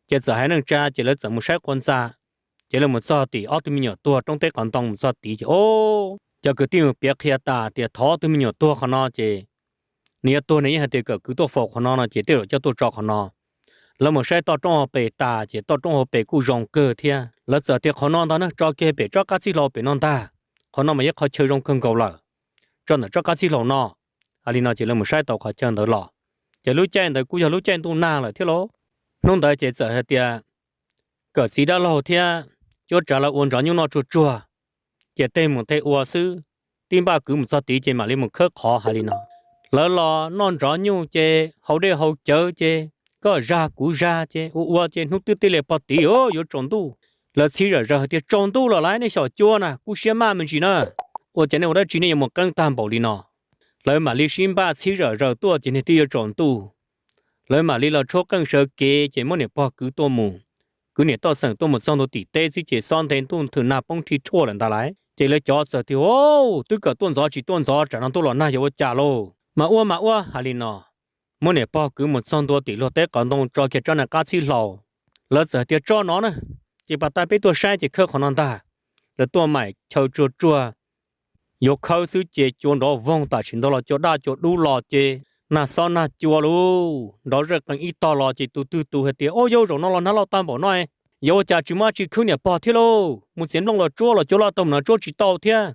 Ces txawm hais neej tsa ces lawv txawm mus saib qua ntxa, ces lawv mus txog tim ob tug me nyuam tuag roob teb qhov ntoo mus txog tid ces, o, cov kwv tij mus piav qhia tas tias thov ob tug me nyuam tuag qhov no ces nws yuav tuag nws yeej hais tias kom kwv tuaj faus qhov no no ces tej zaum coj tuaj tso qhov no. Lawv mus saib toj roob hauv pes tas ces toj roob hauv pes kuj zoo kawg thiab. Lawv txawm tias qhov no ntag na, tso kiag pem tsob qab txib hlau pem no ntag, qhov no mas yog qhov chaw zoo kawg nkaus lawm, tso ntawm tsob qab txib hlau no. Hais li no ces lawv mus saib tau qhov chaw ntawd los, ces lub caij ntawd kuj yog lub caij ntuj nag lawm thiab lauj. Hnub ntawd ces txawm hais tias kom txiv dab laug thiab cuab tsav lawv ua ntsov nyuj noj tsuag tsuag, ces tej mus tej ua xwb, tib npaj kwv mus txog tid ces mam li mus khawb qhov, hais li no. Lawv los noj ntsov nyuj ces haus dej haus cawv ces koj zag kuv zag ces ua ua ces hnub twb tib li pog tid yuav tsaus ntuj. Lawv txhib zom zaws hais tias, Tsaus ntuj lawm lauj, nej xyom cuab na, kub siab maj me ntsis na. Ua cas nej ua dab tsi nej yuav mus qeeb tag npaum li no? Lawv mam li sib npaj txhib zom zaws tuaj ces niag twb yuav tsaus ntuj. Lawv mam li los tshuab qeej sawv kev ces muab niam pog kwv tuaj mus. Kwv niam Toj Xeem tuaj mus txog ntua tim teb xwb ces xob nthe ntuj nthwm nag poob rhij rhuaj lawm ntag lauj. Ces lawv cov txawm tias, Au, twb kawm tuaj ntxov tsis tuaj ntxov, tsam no ntuj los nag yuav ua cas lauj? Mas ua mas ua, hais li no. Muab niam pog kwv mus txog ntua tim luag teb qhov ntoo tso kiag tsob niag qab txhib hlau. Lawv txawm hais tias, Tso no na, ces pas tas peb tuaj saib ces khawb qhov no ntag. Lawv tuaj mam chaw tsuag tsuag, yuav khawb xwb ces cua nrov voog tam sim ntawd los cua daj cua dub los ces nag xob nag cua lauj, nrov zaj qees ib tog los ces tus twg tus hais tias, Au, yau, zaum no los nag loj tag npaum no, yuav ua cas tsis muaj dab tsi khwb niam pog thiab lauj? Mus txiav nplooj los tsuab los cua loj tag npaum no tsuab tsis tau thiab.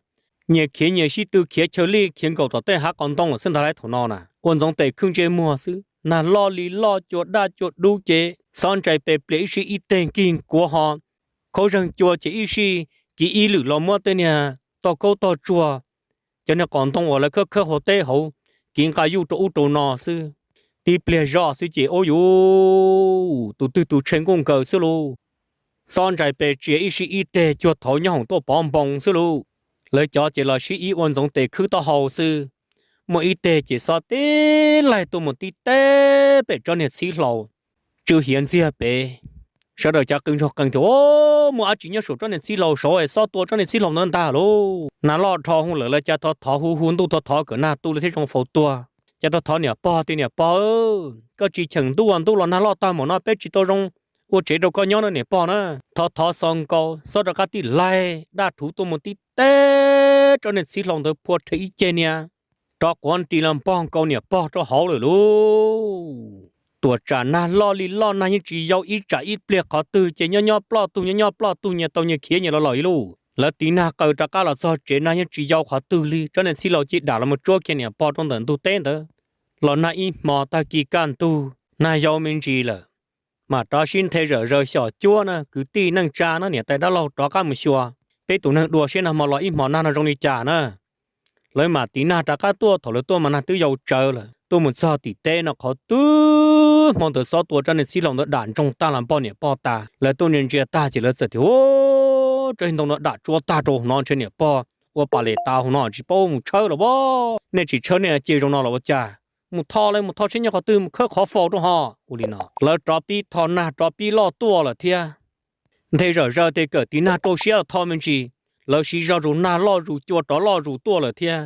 Nyias khiav nyias sib tw khiav chaw lij khiav nkaum tom tej hav qos ntoo lawm xwb ntag lauj thaum no na. Ua Ntxoov Tes khwb ntsej muag xwb, nag loj li loj cua daj cua dub ces xob ntsais pes plias ib sij ib teg kig kuav ho khaub zeeg cua ces ib sij kiv ib lwm los muab tej niag tog kaub tog tsuag, cov niag qos ntoo uas lawv khawb khawb hauv teb hauv kiv nqa yuj rau ub rau no xwb. Tib pliag zoj xwb ces ua yuv tus twg tus tshee nkuj nkaws xwb lauj. Xob ntsais pes plias ib sij ib teg cuag thauv nyob hoom tuaj pov npoo xwb lauj. Lawv cov ces los sib ib ua Ntxoov Tes khwb taub hau xwb. Muaj ib teg ces xob tib laig tuaj mus tib teb pem tsob niag txhib hlau tsw hiav ntxiag pem. Sawv daws cav qw ntsoog qees tias, Au, muaj dab tsi nyob saum tsob niag txhib hlau saud es xob tua tsob niag txhib hlau ntawd ntag lauj. Nag loj dhau hwv lawm lawv cav thov thov hu hu ntuj thov thov kom nag tu li thiaj zoo faus tuag. Cav thov thov niam pog tias, Niam pog, koj tsis cheem ntuj ua ntuj los nag loj tag npaum no peb tsis tau zoo ua tsev rau koj nyob na niam pog na. Thov thov xo nkaus xob rov qab tib laig daj rhuv tuaj mus tib teb tsob niag txhib hlau ntawd phua rhe ib ceg niag rov quav nris los npog nkaus niam pog rau hauv lawm lauj. Tuam tsam nag loj li loj nag yeej tsis yau ib tsam ib pliag qhov twg ces nyob nyob ploj tug nyob nyob ploj tug nyias tau nyias khiav nyias los lawm ib lub. Lawv tiv nag qaws rov qab los txog tsev nag yeej tsis yau qhov twg li tsob niag txhib hlau cia li dam los mus tsuab kiag niam pog rau ntawm ntug teb ntawd. Los nag ib hmo tag kis kaj ntug nag yau me ntsis lawm, mam rov sib nthe zawm zaws xyom cuab na kwv tij neej tsa na niam tais dab laug rov qab mus xyuas peb tus neeg dua seb nag hmo los ib hmo nag no zoo li cas na. Lawv mam tiv nag rov qab tuaj thaum lawv tuaj mas nag twb yau tsawv lawm tuaj mus txog tim teb no qhov twg hmo ntawd xob tua tsob niag txhib hlau ntawd dam ntsoog tag los npog niam pog tas lawv tuaj ntsia ntsia tag ces lawv txawm tias, Au, tsob niag ntoo no dam tsuab tag rau hauv no ntshe niam pog ua pas les tav hauv no tsis paub mus tshawb los as. Nej tsis tshawb nej cia zoo no los ua cas? Mus tho li mus tho seb nyob qhov twg mus khawb qhov faus rau ho. Ua li no lawv rov pib tho nag rov pib loj tuaj lawm thiab. Nthe zawm zaws tes kawm tiv nag rau siab los tho me ntsis, lawv siv zog zus nag loj zus cua rov loj zus tuaj lawm thiab.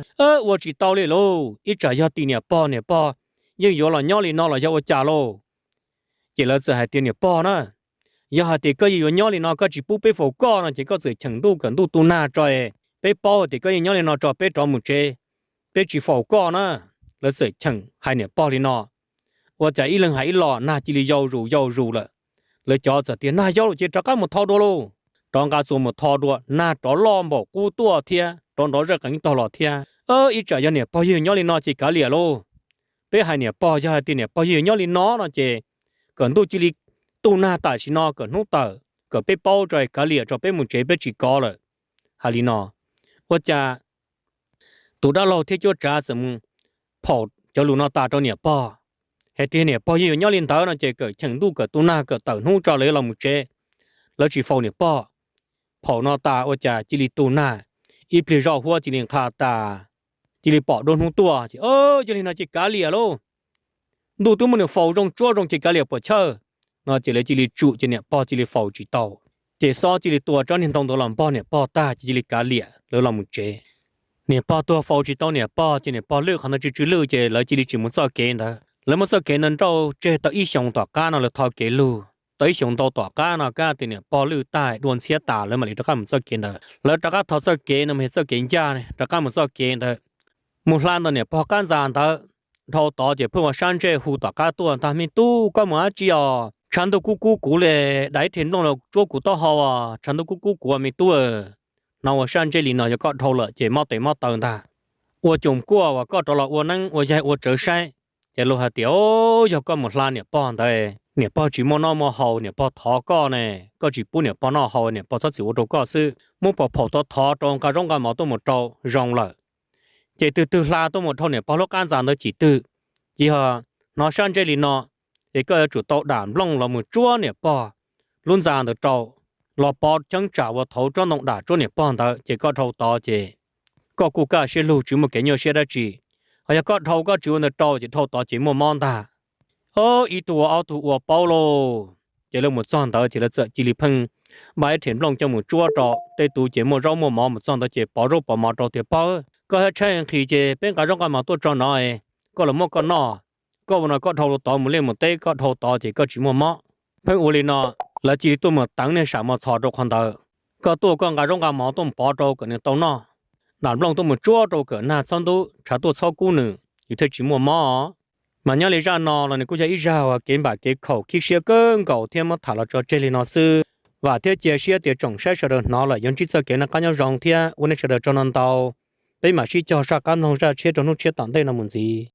Ua tsis tau li lauj, ib tsam yog tim niam pog, niam pog yeej yuav los nyob li no los yog ua cas lauj? Ces lawv txawm hais tias, Niam pog na, yog hais tias koj yeej yuav nyob li no koj tsis pub peb faus koj no ces koj txawm cheem ntuj kawm ntuj tu nag tso, peb paub tias koj yeej nyob li no tso peb rov mus tsev, peb tsis faus koj na. Lawv txawm cheem hais niam pog li no. Ua cas ib leeg hais ib los nag cia li yau zus yau zus lawm. Lawv cov txawm tias, Nag yau lawm ces rov qab mus tho dua lauj. Rov nqa txuas mus tho dua, nag rov loj npaum qub tuaj thiab rov nrov zaj qees tog los thiab. Ib tsam yog niam pog yeej nyob li no ces kav liam lauj. Peb hais niam pog, yog hais tias niam pog yeej nyob li no no ces kom ntuj cia li tu nag tam sim no kom hnub tawm kom peb paub tso kav liam tso peb mus tsev peb tsis kov lawm. Hais li no, ua cas tus dab laug thiab cuab tsav txawm mus phaum cov lus no tas rau niam pog, hais tias niam pog yeej yuav nyob li ntawd no ces kom cheem ntuj kom tu nag kom tawm hnub tso lawv los mus tsev. Lawv tsis faus niam pog. Phaum no tas ua cas cia li tu nag, ib pliag zoj huab cia li nqha tas, cia li pom duab hnub tuaj ces, Yog li no ces kav liam lauj, ntuj twb muab nws faus zoo tsuab zoo ces kav liam puas chawj. No ces lawv cia li tsum ces niam pog cia li faus tsis tau. Ces xob cia li tua tsob niag ntoo ntawd los npog niam pog tag ces cia li kav liam lawv los mus tsev. Niam pog tuag faus tsis tau niam pog ces niam pog lwj qhov ntawd tsw tsw lwj ces lawv cia li tsis mus txoj kev ntawd. Lawv muab txoj kev ntawd nrauj tseg tau ib xyoos tom qab no lawv tho kev lug. Tau ib xyoos ntau tom qab no kab tias niam pog lwj tag dua ntxhiab tas lawv mam li rov qab mus txoj kev ntawd. Lawv rov qab tho txoj kev no mas yog txoj kev ncaj rov qab mus txoj kev ntawd. Mus hla ntawm niam pog qab ntxa ntawd, dhau tod ces pheej ua sab ntsej hu tom qab tuaj ntag, Me tub, koj mus dab tsi os? Tshav ntuj kub kub kuv li, dam ib rhe nplooj los tsuab kuv taub hau os, tshav ntuj kub kub kuv me tub. Hnov ua sab ntsej li no yog koj dhau lawm ces mob tes mob taw ntag. Ua coom kuaj uas koj rov los ua neeb ua yaig ua tsawv saib. Ces luag hais tias, Yog koj mus hla niam pog ntawd, niam pog tsis muaj noj muaj haus, niam pog thov koj ne, koj tsis pub niam pog noj haus, niam pog txhob txwm ua rau koj xwb. Muab pom phaum thov thov rau nqa zaub nqa mov tuaj mus rau zoo lawm. Ces twg twg hla tuaj mus dhau niam pog lub qab ntxa ntawd chim twg, ces yog hnov sab ntsej li no, ces koj yuav tsum tau dam nplooj los mus tsuab niam pog lub ntxa ntawd rau, los pov cheeb tsam uas thaum tsob ntoo dam tsuab niam pog ntawd ces koj dhau tod ces koj kuj kaj siab lug tsis muaj kev nyuaj siab dab tsi. Ho yog koj dhau koj tsis ua ntawd rau ces dhau tod ces muaj mob ntag. Ib tug ua ob tug ua paub lauj. Ces lawv mus txog ntawd ces lawv txawm cia li pheej npaj ib rhe nplooj coj mus tsuab rau tej tus ces muaj zaub muaj mov, mus txog ntawd ces pov zaub pov mov rau tias, Pog, koj thiab tshaib nqhis ces peb nqa zaub nqa mov tuaj tso no, koj los muab koj noj. Koj ua no koj dhau tod mus liaj mus teb, koj dhau tod ces koj tsis muaj mob. Pheej ua li no, lawv cia li tuaj mus teev niag sam mos txhos rau qhov ntawd. Koj tuaj koj nqa zaub nqa mov tuaj pov rau kom nws tau noj. nram nplooj tuaj mus tsuab rau kawm nag txhob ntub, tshav tuaj txhob kub nws, yus thiaj tsis muaj mob. Mas nyob li zaj no los nws kuj yog ib zaj uas kev npam kev khaum khib siab kawg nkaus thiab muab tham los tso tseg li no xwb. Vam thiab cia siab tias tsoom saib sawv daws hnov lawm yuav ntsib txoj kev noj qab nyob zoo thiab ua nej sawv daws tsaug ntau ntau. Peb mam sib cog saj qab mloog zaj tshiab rau hnub tshiab tom ntej no mus ntxiv.